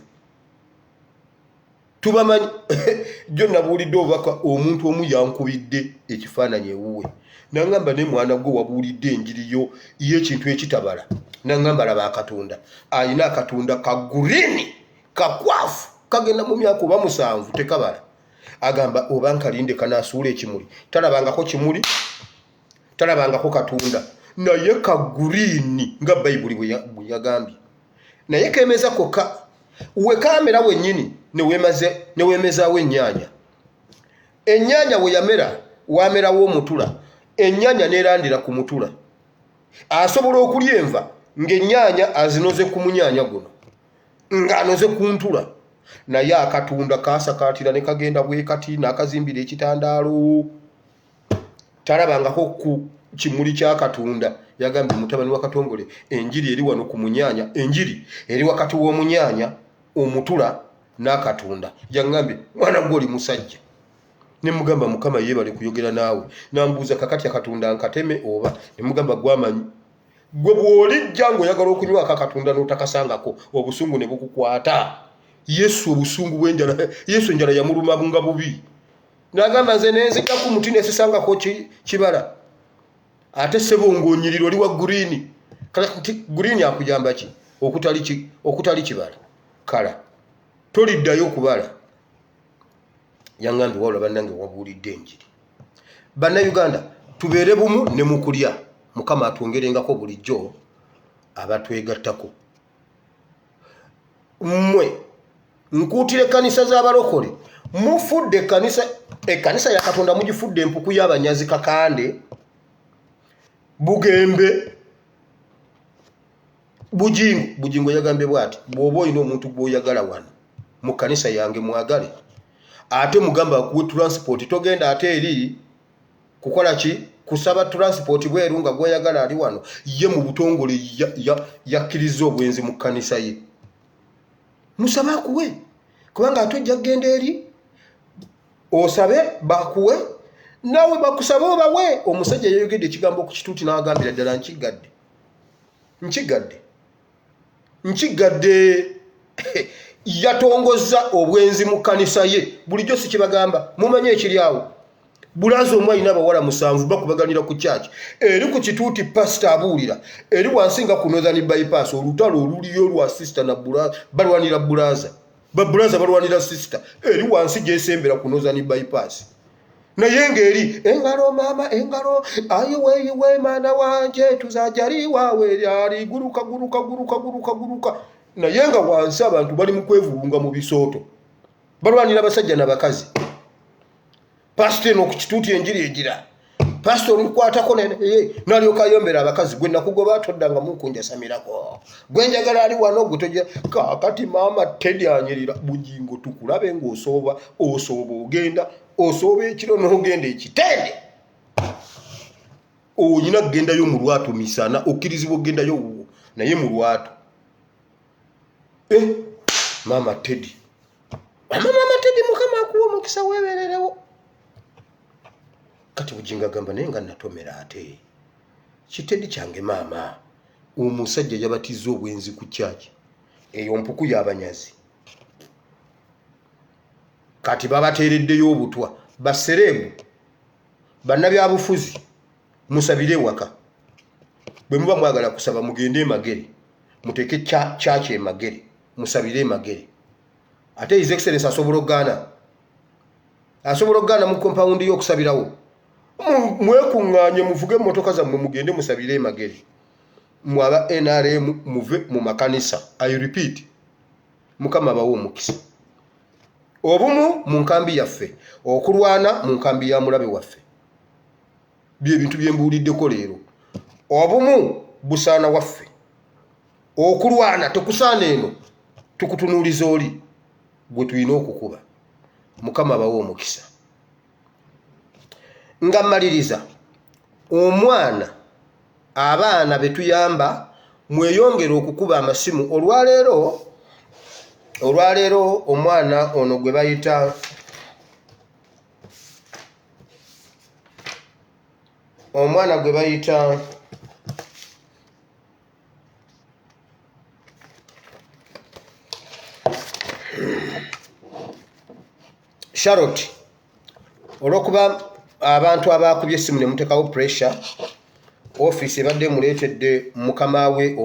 Speaker 1: tubamanyi. Jjo nabuulidde obubaka, omuntu omu yankubidde ekifaananyi ewuwe nangamba, "Ne mwana gwe wabuulidde enjiri yo y'ekintu ekitabala." Nangamba, "Laba akatunda." Alina akatunda ka green kakwafu, kagenda mu myaka oba 7, tekabala. Agamba, "Oba nkalinde kanasuula ekimuli." Talabangako kimuli, talabangako katunda, naye ka green nga Bayibuli bwe yagambye. Naye kemeza kokka, wekamera wennyini newemezaawo ennyaanya. Ennyaanya we yamera wamerawo omutula, ennyaanya nerandira ku mutula. Asobola okulya enva ng'ennyaanya azinoze ku munyaanya guno, ng'anoze ku ntula. Naye akatunda kasakaatira ne kagenda bwe kati n'akazimbira ekitandaalo. Talabangako ku kimuli kyakatunda. Yagambye, "Mutabani wa Katongole, enjiri eri wano ku munyaanya, enjiri eri wakati w'omunyaanya, omutula n'akatunda." Yaŋŋambye, "Mwana gwe oli musajja." Ne mugamba, "Mukama yeebale kuyogera naawe." Nambuuza, "Kakati akatunda nkateme oba?" Ne mugamba, "Gwamanyi gwe bw'olijja ng'oyagala okunywako akatunda n'otakasangako, obusungu ne bukukwata." Yesu obusungu bw'enjala, Yesu enjala yamuluma nga bubi, n'agamba, "Nze nenzija ku muti nesisangako kibala." Ate sebo ng'onyirira oli wa green. Kale nti green akuyamba ki okutali kibala? Kala toliddayo okubala. Yaŋŋambye, "Wabula bannange wabuulidde enjiri." Bannayuganda, tubeere bumu ne mu kulya. Mukama atwongerengako bulijjo abatwegattako. Mmwe nkuutira ekkanisa z'abalokole, mufudde ekkanisa ya Katonda mugifudde empuku y'abanyazi. Kakande, Bugembe, Bujingo. Bujingo yagambye bw'ati, "Bw'oba olina omuntu gw'oyagala wano mu kkanisa yange, mwagale, ate mugamba akuwe transport. Togenda ate eri kukola ki, kusaba transport bweru nga gw'oyagala ali wano." Ye mu butongole yakkiriza obwenzi mu kkanisa ye. Musabe akuwe, kubanga ate ojja kugenda eri osabe bakuwe, naawe bakusabe obawe. Omusajja yayogedde ekigambo ku kituuti n'agambira ddala, "Nkigadde, nkigadde, nkigadde." Yatongozza obwenzi mu kkanisa ye. Bulijjo sikibagamba? Mumanyi ekiri awo. Bulaza omu alina abawala 7, bakubaganira ku kyaki eri ku kituuti. Pasita abuulira eri wansi nga ku Northern Bypass. Olutalo oluliyo lwa sister na balwanira bulaza, babulaza balwanira sister eri wansi gyesembera ku Northern Bypass. Naye ng'eri engalo, maama engalo, ayiweyiwe maana wanje tuzajaliwawe ali guruka guruka guruka guruka guruka. Naye nga wansi abantu bali mu kwevulunga mu bisooto, balwanira abasajja n'abakazi. Pasita eno ku kituuti enjiri egira pasita olukwatako nalyoka ayombera abakazi, "Gwe nakugoba, toddanga mukunjasamirako, gwe njagala ali wano, gwe tojja." Kaakati maama Tedi anyirira. Bujingo, tukulabe ng'osooba, osooba ogenda osooba ekiro n'ogenda ekitende. Oyina kugendayo mu lwatu misana, okkirizibwa okugendayo wuwo, naye mu lwatu. Eh, maama Tedi, mama Tedi, Mukama akuwa omukisa, weebererewo. Kati Bujingo agamba, "Naye nga natomera ate kitedi kyange." Maama omusajja yabatiza obwenzi ku kyaki eyo mpuku y'abanyazi. Kati babateereddeyo obutwa. Basereebu, bannabyabufuzi, musabire ewaka. Bwe muba mwagala kusaba, mugende emagere. Muteeke kyaki emagere, musabire emagere. Ate His Excellence asobola okugaana, asobola okugaana mu kompawundi y'okusabirawo? Mwekuŋŋaanye, muvuge emmotoka zammwe, mugende musabire emagere. Mwe aba NRM muve mu makanisa. I repeat, Mukama abawe omukisa. Obumu mu nkambi yaffe, okulwana mu nkambi ya mulabe waffe, byebintu byembuuliddeko leero. Obumu busaana waffe, okulwana tekusaana. Eno tukutunuuliza oli gwe tulina okukuba. Mukama abawe omukisa. Nga mmaliriza, omwana, abaana betuyamba, mweyongere okukuba amasimu. Olwaleero omwana ono gwe bayita, omwana gwe bayita Charlotte, olwokuba abantu abakubye essimu ne muteekawo pressure, ofiisi ebadde emuleetedde mukama we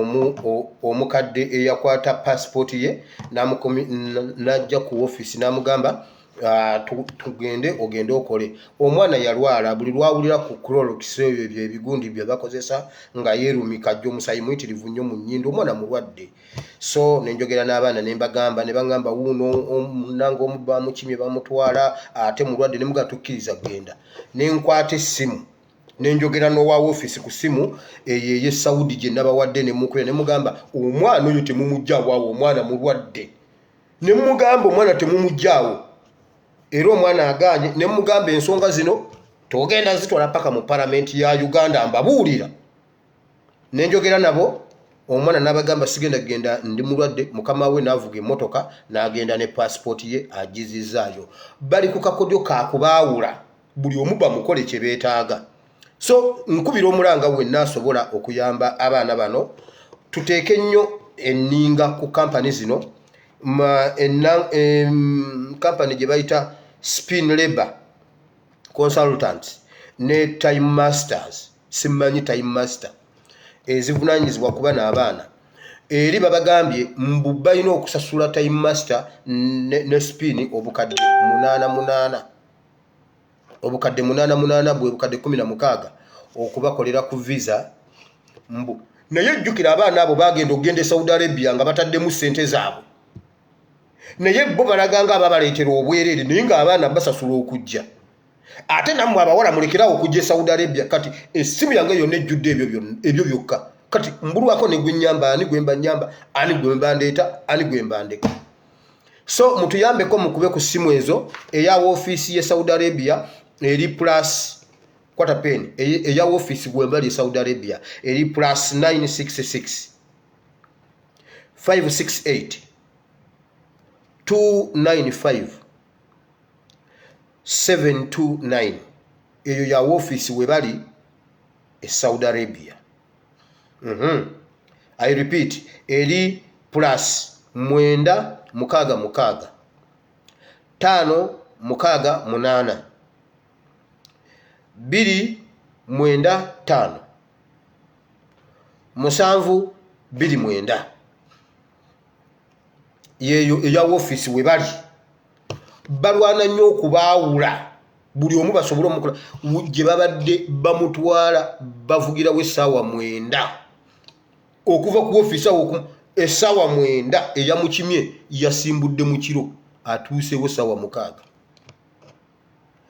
Speaker 1: omukadde eyakwata pasipooti ye n'ajja ku ofiisi n'amugamba, ah, tugende ogende okole. Omwana yalwala, buli lwawulira ku Clorox, ebyo ebyo ebigundi bye bakozesa, nga yeerumika, ajja omusaayi muyitirivu nnyo mu nnyindo. Omwana mulwadde. So nenjogera n'abaana ne mbagamba, ne baŋŋamba, wuuno nange omu bamukimye bamutwala, ate mulwadde. Ne mugamba, tukkiriza kugenda. Ne nkwata essimu nenjogera n'owa ofiisi ku ssimu eyo ey'e Saudi gye nabawadde, ne mukubira ne mugamba, omwana oyo temumuggyaawo awo, omwana mulwadde. Ne mugamba, omwana temumuggyaawo. Era omwana agaanye. Ne mugamba, ensonga zino togenda zitwala paka mu palamenti ya Uganda. Mbabuulira, nenjogera nabo, omwana n'abagamba, sigenda kugenda, ndi mulwadde. Mukama we n'avuga emmotoka n'agenda ne pasipooti ye agizizaayo. Bali ku kakodyo kakubaawula, buli omu bamukole kye beetaaga. So nkubira omulanga wenna asobola okuyamba abaana bano, tuteeke nnyo enninga ku kampani zino. Kampani gye bayita Spin Labor Consultants ne Time Masters, simmanyi Time Master, ezivunanyizibwa kuba n'abaana eri, babagambye mbu balina okusasula Time Master ne Spin obukadde munaana munaana, obukadde munaana munaana, bwe bukadde 16, okubakolera ku visa. Mbu naye jjukira, abaana abo bagenda okugenda e Saudi Arabia nga bataddemu ssente zaabwe, naye bo balaga nga ababaleetera obwereere, naye ng'abaana basasula okujja. Ate nammwe abawala mulekerawo okujja e Saudi Arabia. Kati essimu yange yonna ejjudde ebyo byokka. Kati mbulwako ne gwenyamba, ani gwemba nyamba, ani gwemba ndeeta, ani gwemba ndeka? So mutuyambeko, mukube ku ssimu ezo. Eya woofiisi ye Saudi Arabia eri plus, kwata pen, eya woofiisi gwembali e Saudi Arabia eri plus 966 568 295 729. Eyo ya woofiisi we bali e Saudi Arabia. I repeat, eri plus 966 568 295 729. Yeeyo eya woofiisi we bali. Balwana nnyo okubaawula, buli omu basobole omukola gye babadde bamutwala. Bavugirawo essaawa 9 okuva ku ofiisi awo, essaawa 9. Eyamukimye yasimbudde mu kiro, atuusewo essaawa 6.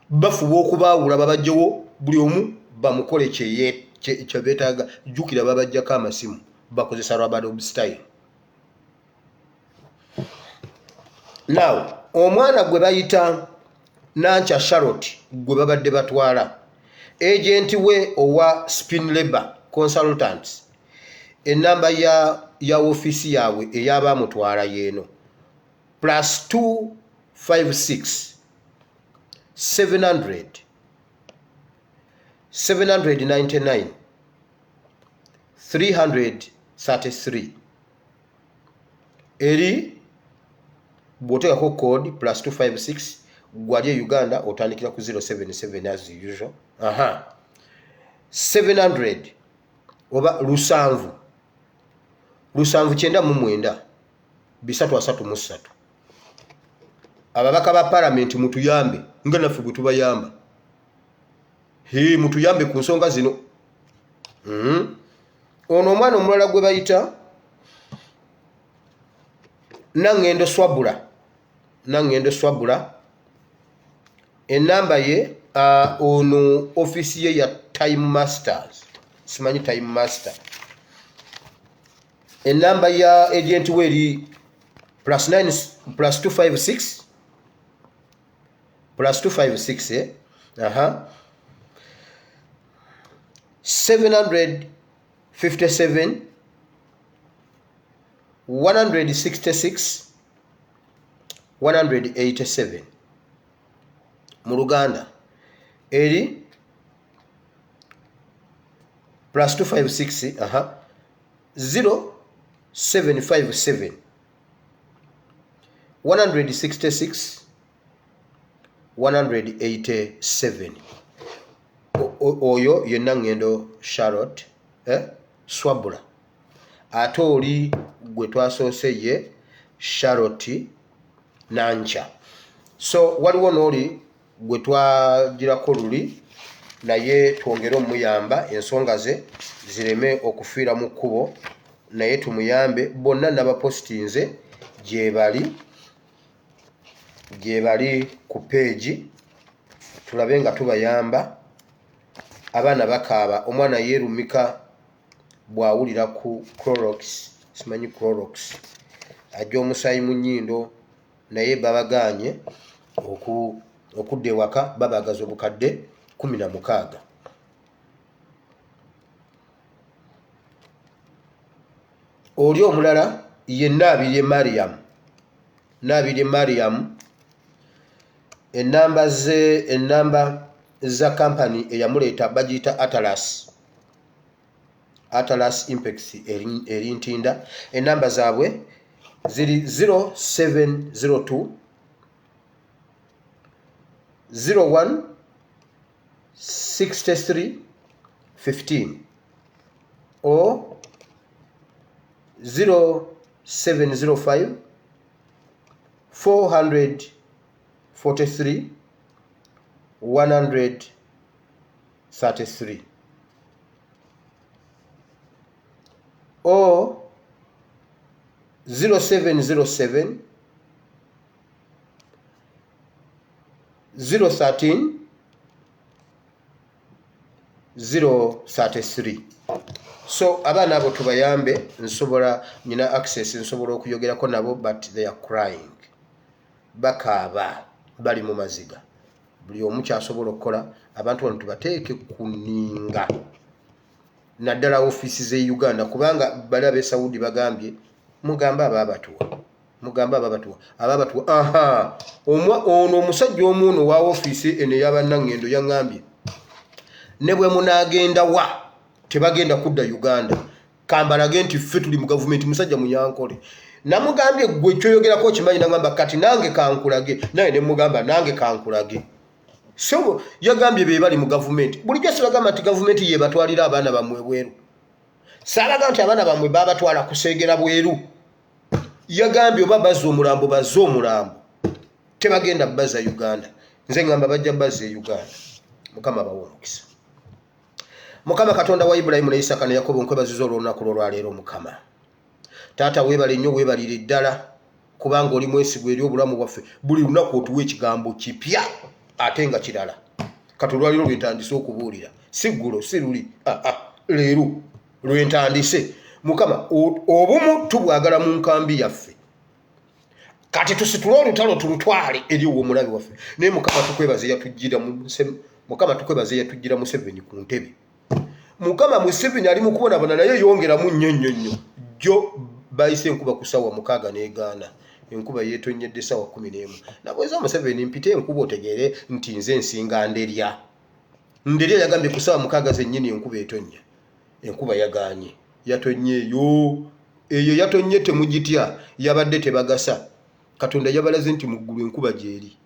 Speaker 1: Bafuba okubaawula, babajjewo, buli omu bamukole kyebeetaaga. Jjukira, babajjako amasimu, bakozesa rub-a-dub style. Now omwana gwe bayita Nankya Charlotte gwe babadde batwala, agent we owa Spin Labor Consultants, enamba ya ofiisi yaabwe eyabamutwala yeeno: plus 256 700 799 333. Eri bw'oteekako code plus 256, gwali e Uganda otandikira ku 077 as usual. Aha, 700 oba 7 799 333. Ababaka ba palamenti, mutuyambe nga naffe bwe tubayamba. He, mutuyambe ku nsonga zino. Ono omwana omulala gwe bayita Naŋŋendo Swabula, Naŋŋendo Swabula, enamba ye, ono ofiisi ye ya Time Masters, simanyi Time Master. Enamba ya agent we eri +9 +256 +256, eh? Aha, 757 166 187. Mu Luganda eri +256, aha, 0757 166 187. Oyo yenna ngendo Charlotte, eh? Swabula. Ate oli gwe twasoose ye Charlotte Nanca. So waliwo n'oli gwe twagirako luli, naye twongere omuyamba ensonga ze zireme okufiira mu kkubo, naye tumuyambe. Bonna nabapositinze gyebali, gyebali ku page. Tulabe nga tubayamba. Abaana bakaaba, omwana yeerumika bw'awulira ku Clorox, simanyi Clorox, ajja omusaayi mu nnyindo, naye babagaanye okudda ewaka, babagaza obukadde 16. Oli omulala ye Naabirye Mariam, Naabirye Mariam. Enamba ze, enamba za kampani eyamuleeta bagiyita Atlas, Atlas Impex, eri Ntinda. Enamba zaabwe ziri 0702 01 63 15 or 0705 443 133 or 0707 013 033. So abaana abo tubayambe. Nsobola, nyina access, nsobola okuyogerako nabo, but they are crying, bakaaba, bali mu maziga. Buli omu kyasobola okukola, abantu bano tubateeke ku nninga, naddala ofiisi z'e Uganda, kubanga bali ab'e Saudi bagambye, mugambe abaabatuwa, mugambe ababatuwa, ababatuwa. Aha, ono omusajja omu ono wa ofiisi eno ey'abannaŋŋendo yaŋŋambye, ne bwe munaagenda wa, tebagenda kudda Uganda. Kambalage nti ffe tuli mu gavumenti. Musajja Munyankole. Namugambye, gwe kyoyogerako okimanyi? Nagamba, kati nange kankulage. Naye nemugamba, nange kankulage. So yagambye be bali mu gavumenti. Bulijjo sibagamba nti gavumenti yebatwalira abaana bammwe bweru? Saalaga nti abaana bammwe babatwala kuseegera bweru? Yagambye oba bazza omulambo, bazze omulambo, tebagenda bazza Uganda. Nze ngamba bajja bazza e Uganda. Mukama bawe omukisa. Mukama Katonda wa Ibulayimu ne Isaka ne Yakobo, nkwebaziza olw'olunaku lwolwaleero. Mukama Taata, weebale nnyo, weebalire ddala, kubanga oli mwesigwa eri obulamu bwaffe. Buli lunaku otuwa ekigambo kipya ate nga kirala. Kati olwaliro lwentandise okubuulira, si ggulo, si luli, ah, ah, leero lwentandise. Mukama, obumu tubwagala mu nkambi yaffe. Kati tusitule olutalo, tulutwale eri ow'omulabe waffe. Naye Mukama tukwebaze yatujjira, Mukama tukwebaze yatujjira Museveni ku ntebe. Mukama, Museveni ali mu kubonabona, naye yongeramu nnyo nnyo nnyo. Jjo bayise enkuba ku ssaawa 6 n'egaana. Enkuba yeetonnyedde essaawa 11. Nabweza Museveni, mpite enkuba otegeere nti nze nsinga nderya. Nderya yagambye ku ssaawa 6 zennyini enkuba etonnya. Enkuba yagaanye, yatonye eyo eyo yatonye. Temugitya, yabadde tebagasa. Katonda yabalaze nti mu ggulu enkuba gyeri,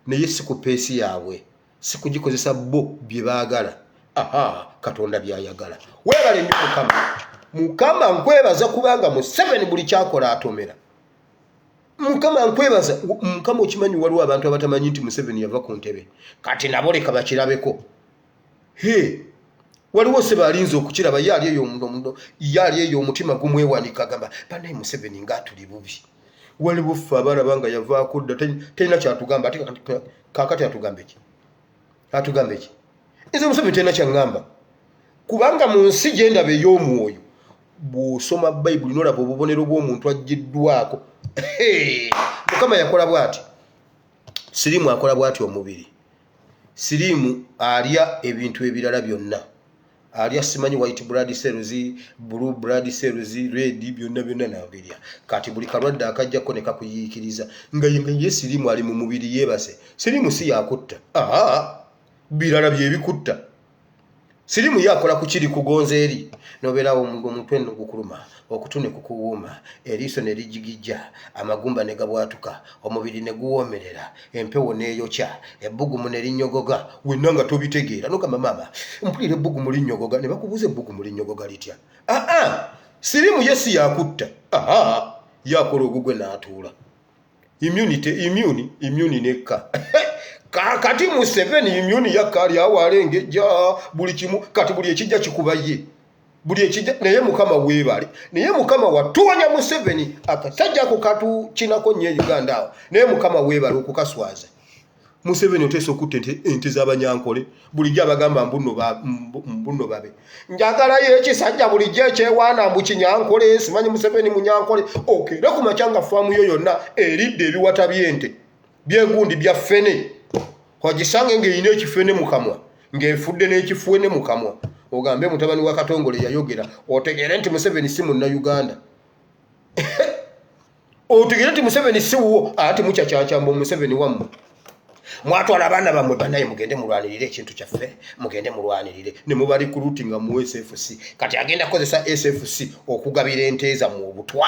Speaker 1: naye si ku pace yaabwe, si kugikozesa bo bye baagala. Aha, Katonda byayagala. Weebale nnyo Mukama. Mukama nkwebaza kubanga Museveni buli kyakola atomera. Mukama nkwebaza. Mukama okimanyi waliwo abantu abatamanyi nti Museveni yava ku ntebe, kati nabo leka bakirabeko. He, waliwo sebe alinza okukiraba, ye ali eyo, ye ali eyo omutima gumwewanika, agamba banaye Museveni ngaatuli bubi. Waliwo ffe abalaba nga yavaako dda, talina kyatugamba. Ate kakati atugambe ki? Atugambe ki? Nze Museveni talina kyaŋŋamba, kubanga mu nsi gye ndaba ey'omwoyo, bw'osoma Bayibuli nolaba obubonero bw'omuntu aggiddwako. Mukama yakola bw'ati, siriimu akola bw'ati omubiri. Siriimu alya ebintu ebirala byonna, alya simanyi white blood cells, blue blood cells, red, byonna byonna nabirya. Kati buli kalwadde akajjako ne kakuyiikiriza nga ye siriimu ali mu mubiri yeebase. Siriimu si yakutta, aa birala byebikutta. Sirimu ye akola ku kiri kugonza eri nobeerawo, omutwe no gukuluma, okutu ne kukuwuuma, eriiso ne lijigijja, amagumba ne gabwatuka, omubiri ne guwoomerera, empewo neeyokya, ebbugumu ne linnyogoga, wenna nga tobitegeera. Nogamba, "Maama, mpulira ebbugumu linnyogoga." Ne bakubuuza, "Ebbugumu linnyogoga litya?" Aa, sirimu ye si yakutta, aa ye akola ogugwe n'atuula. Immunity, immune nekka. Kakati Museveni immune yakka, ali awo alengejja buli kimu. Kati buli ekijja kikuba ye, buli ekijja. Naye Mukama weebale, naye Mukama watuwonya Museveni. Akasajja ako katukinako nnyo e Uganda awo, naye Mukama weebale okukaswaza. Museveni oteesa okutta ente z'Abanyankole. Bulijjo abagamba mbuno babe njagalayo ekisajja bulijjo ekyewaana mbu Kinyankole, simanyi Museveni Munyankole. Okeere ku makya nga faamu yo yonna eridde ebiwata by'ente byegundi bya ffene, ogisange ng'erina ekifene mu kamwa, ng'efudde n'ekifuene mu kamwa, ogambe mutabani wa Katongole yayogera. Otegeere nti Museveni si Munnayuganda, otegeere nti Museveni si wuwo. Ate mukyakyakyamba Omuseveni wammwe, mwatwala abaana bammwe, banaye mugende mulwanirire ekintu kyaffe, mugende mulwanirire, ne mubarecruit nga mu SFC. Kati agenda kukozesa SFC okugabira ente zammwe obutwa.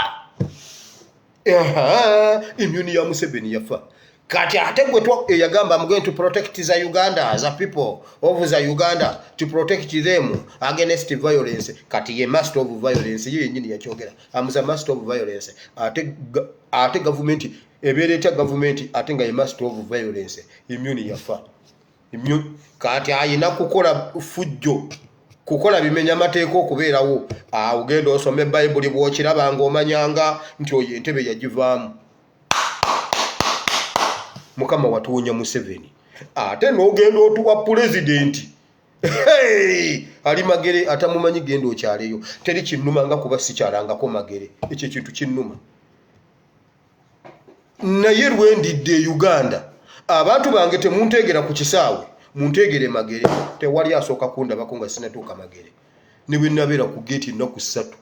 Speaker 1: Immune ya Museveni yafa. Kati ate gwe eyagamba, "I'm going to protect the Uganda, the people of the Uganda, to protect them against violence," kati ye master of violence. Ye yennyini yakyogera, "I'm the master of violence." Ate gavumenti ebeera etya gavumenti ate nga ye master of violence? Immune yafa. Kati ayina kukola fujjo, kukola bimenya mateeka okubeerawo awo. Genda osome Bayibuli, bw'okiraba ng'omanyanga nti oyo entebe yagivaamu. Mukama watuwonya Museveni, ate n'ogenda otuwa pulezidenti ali Magere atamumanyi. Genda okyaleyo, teri kinnuma nga kuba sikyalangako Magere. Ekyo ekintu kinnuma, naye lwendidde e Uganda, abantu bange temunteegera ku kisaawe, munteegere Magere. Tewali asooka kundabako nga sinatuuka Magere. Ne bwe nabeera ku geeti ennaku 3,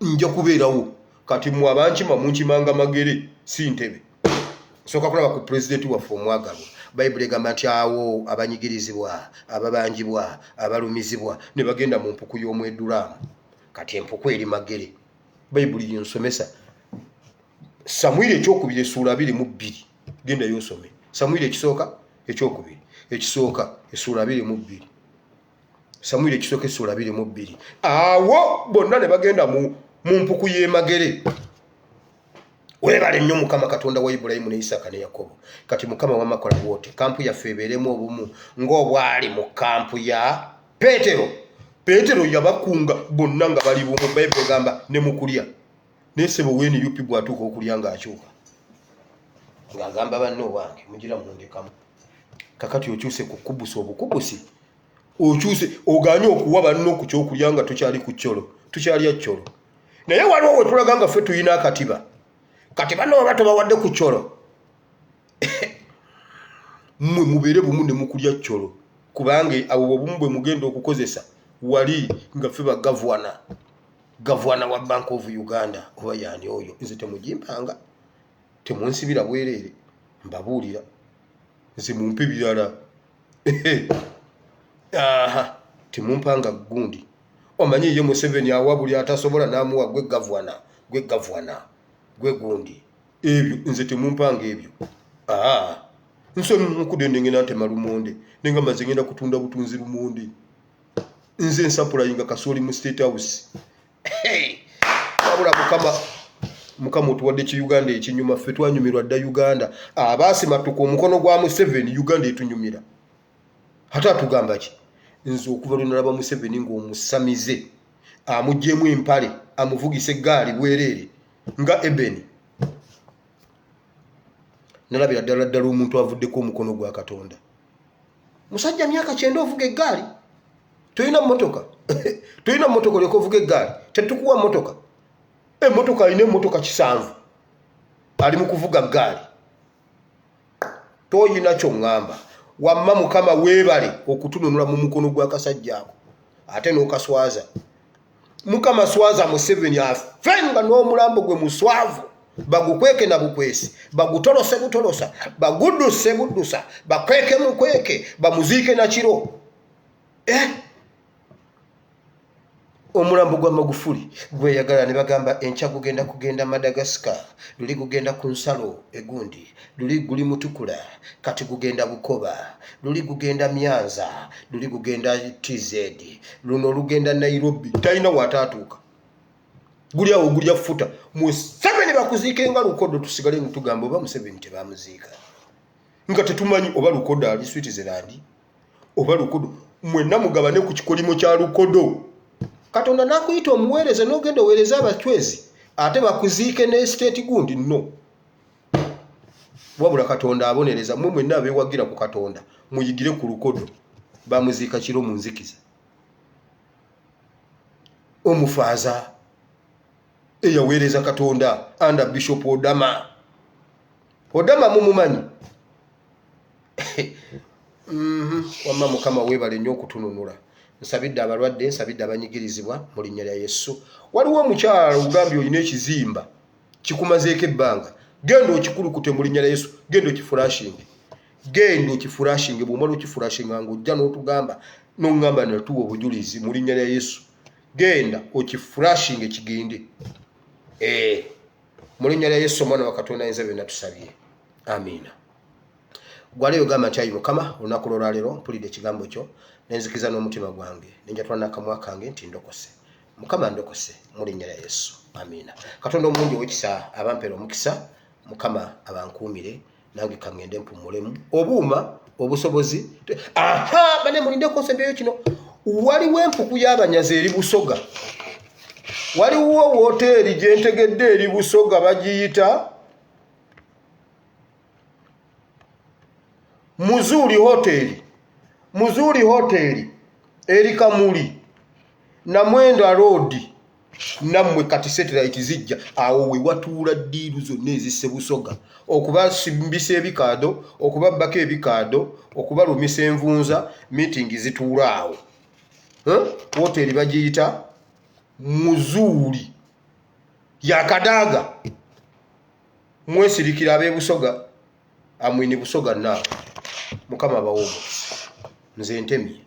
Speaker 1: nja kubeerawo. Kati mwe abankima, munkimanga Magere, si ntebe. Nsooka kulaba ku pulezidenti waffe omwagalwa. Bayibuli egamba nti awo abanyigirizibwa, ababanjibwa, abalumizibwa ne bagenda mu mpuku y'Omwedulaamu. Kati empuku eri Magere. Bayibuli yensomesa Samwiri ekyokubiri essuula 22. Genda yosome Samwiri ekisooka, ekyokubiri, ekisooka essuula 22. Samwiri ekisooka essuula 22. Awo bonna ne bagenda mu mpuku y'Emagere. Weebale nnyo Mukama Katonda wa Ibulayimu ne Isaaka ne Yakobo. Kati Mukama wamakola bwoti, kampu yaffe ebeeremu obumu ng'obwali mu kampu ya Peetero. Peetero yabakunga bonna nga bali bumu, Bayibuli egamba, ne mu kulya. Naye sebo weni up bw'atuuka okulya ng'akyuka ng'agamba, "Banne owange mugira mundekamu." Kakati okyuse ku kubusi obukubusi, okyuse oganye okuwa banno ku kyokulya nga tukyali ku kyolo, tukyalya kyolo. Naye waliwo we tulaga nga ffe tulina akatiba. Kati banno baba tobawadde ku kyolo, mmwe mubeere bumu ne mukulya kyolo, kubanga abo obumu bwe mugenda okukozesa wali nga ffe bagavwana. Gavwana wa Bank of Uganda oba yani oyo, nze temugimpanga, temunsibira bwereere. Mbabuulira, nze mumpe birala. Aha, temumpanga gundi. Omanyi ye Museveni awa buli atasobola n'amuwa, gwe gavwana, gwe gavwana, gwe gundi. Ebyo nze temumpanga ebyo. Aa, nso nkudde nengenda ntema lumonde, nenga maze ngenda kutunda butunzi lumonde. Nze nsapulayinga kasooli mu State House. Wabula Mukama, Mukama otuwadde ki Uganda ekinyuma. Ffe twanyumirwa dda Uganda. Abaasimatuka omukono gwa Museveni, Uganda etunyumira. Ate atugamba ki? Nze okuva lwe nalaba Museveni ng'omusamize amuggyemu empale, amuvugisa eggaali bwereere nga ebeni, nalabira ddala ddala omuntu avuddeko omukono gwa Katonda. Musajja myaka 90 ovuga eggaali, tolina mmotoka, tolina mmotoka, olyoka ovuga eggaali, tetukuwa mmotoka. Emmotoka, alina emmotoka kisanvu, ali mu kuvuga ggaali. Toyina kyoŋŋamba. Wamma Mukama weebale okutununula mu mukono gw'akasajja ako, ate n'okaswaza. Mukama, swaza Museveni, afe nga n'omulambo gwe muswavu, bagukweke na bukwesi, bagutolose butolosa, bagudduse buddusa, bakweke mukweke, bamuziike na kiro. Eh? Omulambo gwa Magufuli gweyagala ne bagamba enkya gugenda kugenda Madagascar, luli gugenda ku nsalo egundi, luli guli Mutukula, kati gugenda Bukoba, luli gugenda Myanza, luli gugenda TZ, luno lugenda Nairobi. Talina wataatuuka, guli awo gulya futa. Museveni bakuziike nga lukodo, tusigale nga tugamba oba Museveni tebamuziika, nga tetumanyi oba lukodo ali Switzerland oba lukodo. Mwenna mugabane ku kikolimo kya lukodo. Katonda n'akuyita omuweereza n'ogenda oweereza abacwezi, ate bakuziike ne state gundi. No, wabula Katonda abonereza mwe mwenna abeewagira ku Katonda. Muyigire ku lukodo, bamuziika kiro mu nzikiza. Omufaaza eyaweereza Katonda under Bishop Odama, Odama mumumanyi? Wamma Mukama weebale nnyo okutununula. Nsabidde abalwadde, nsabidde abanyigirizibwa mu linnya lya Yesu. Waliwo omukyala ogambye olina ekizimba kikumazeeko ebbanga, genda okikulukute mu linnya lya Yesu, genda okiflushinge, genda okiflushinge. Bw'omala okiflushinga ng'ojja n'otugamba n'oŋŋamba natuwa obujulizi mu linnya lya Yesu. Genda okiflushinge kigende. Eh, mu linnya lya Yesu omwana wa Katonda ayinza byonna tusabye, amiina. Gwaleyo ogamba nti, ayi Mukama, olunaku lwolwaleero mpulidde ekigambo kyo, nenzikiriza n'omutima gwange, nenjatula n'akamwa kange nti ndokose. Mukama, ndokose mu linnya lya Yesu, amiina. Katonda omulungi owekisa abampeera omukisa. Mukama abankuumire, nange kaŋŋende mpummulemu obuuma obusobozi. Aha, bane mulindeko nsembyeyo kino. Waliwo empuku y'abanyazi eri Busoga, waliwo woteeri gyentegedde eri Busoga, bagiyita Muzuuli Hoteri. Muzuuli Hoteri eri Kamuli, Namwenda Road. Nammwe kati satellite zijja awo we watuula ddiiru zonna ezisse Busoga, okubasimbisa ebikaado, okubabbako ebikaado, okubalumisa envunza. Meeting zituula awo. Woteeri bagiyita Muzuuli yakadaaga. Mwesirikira ab'ebusoga amwini Busoga naawe. Mukama abawa omukisa. Nze ntemye.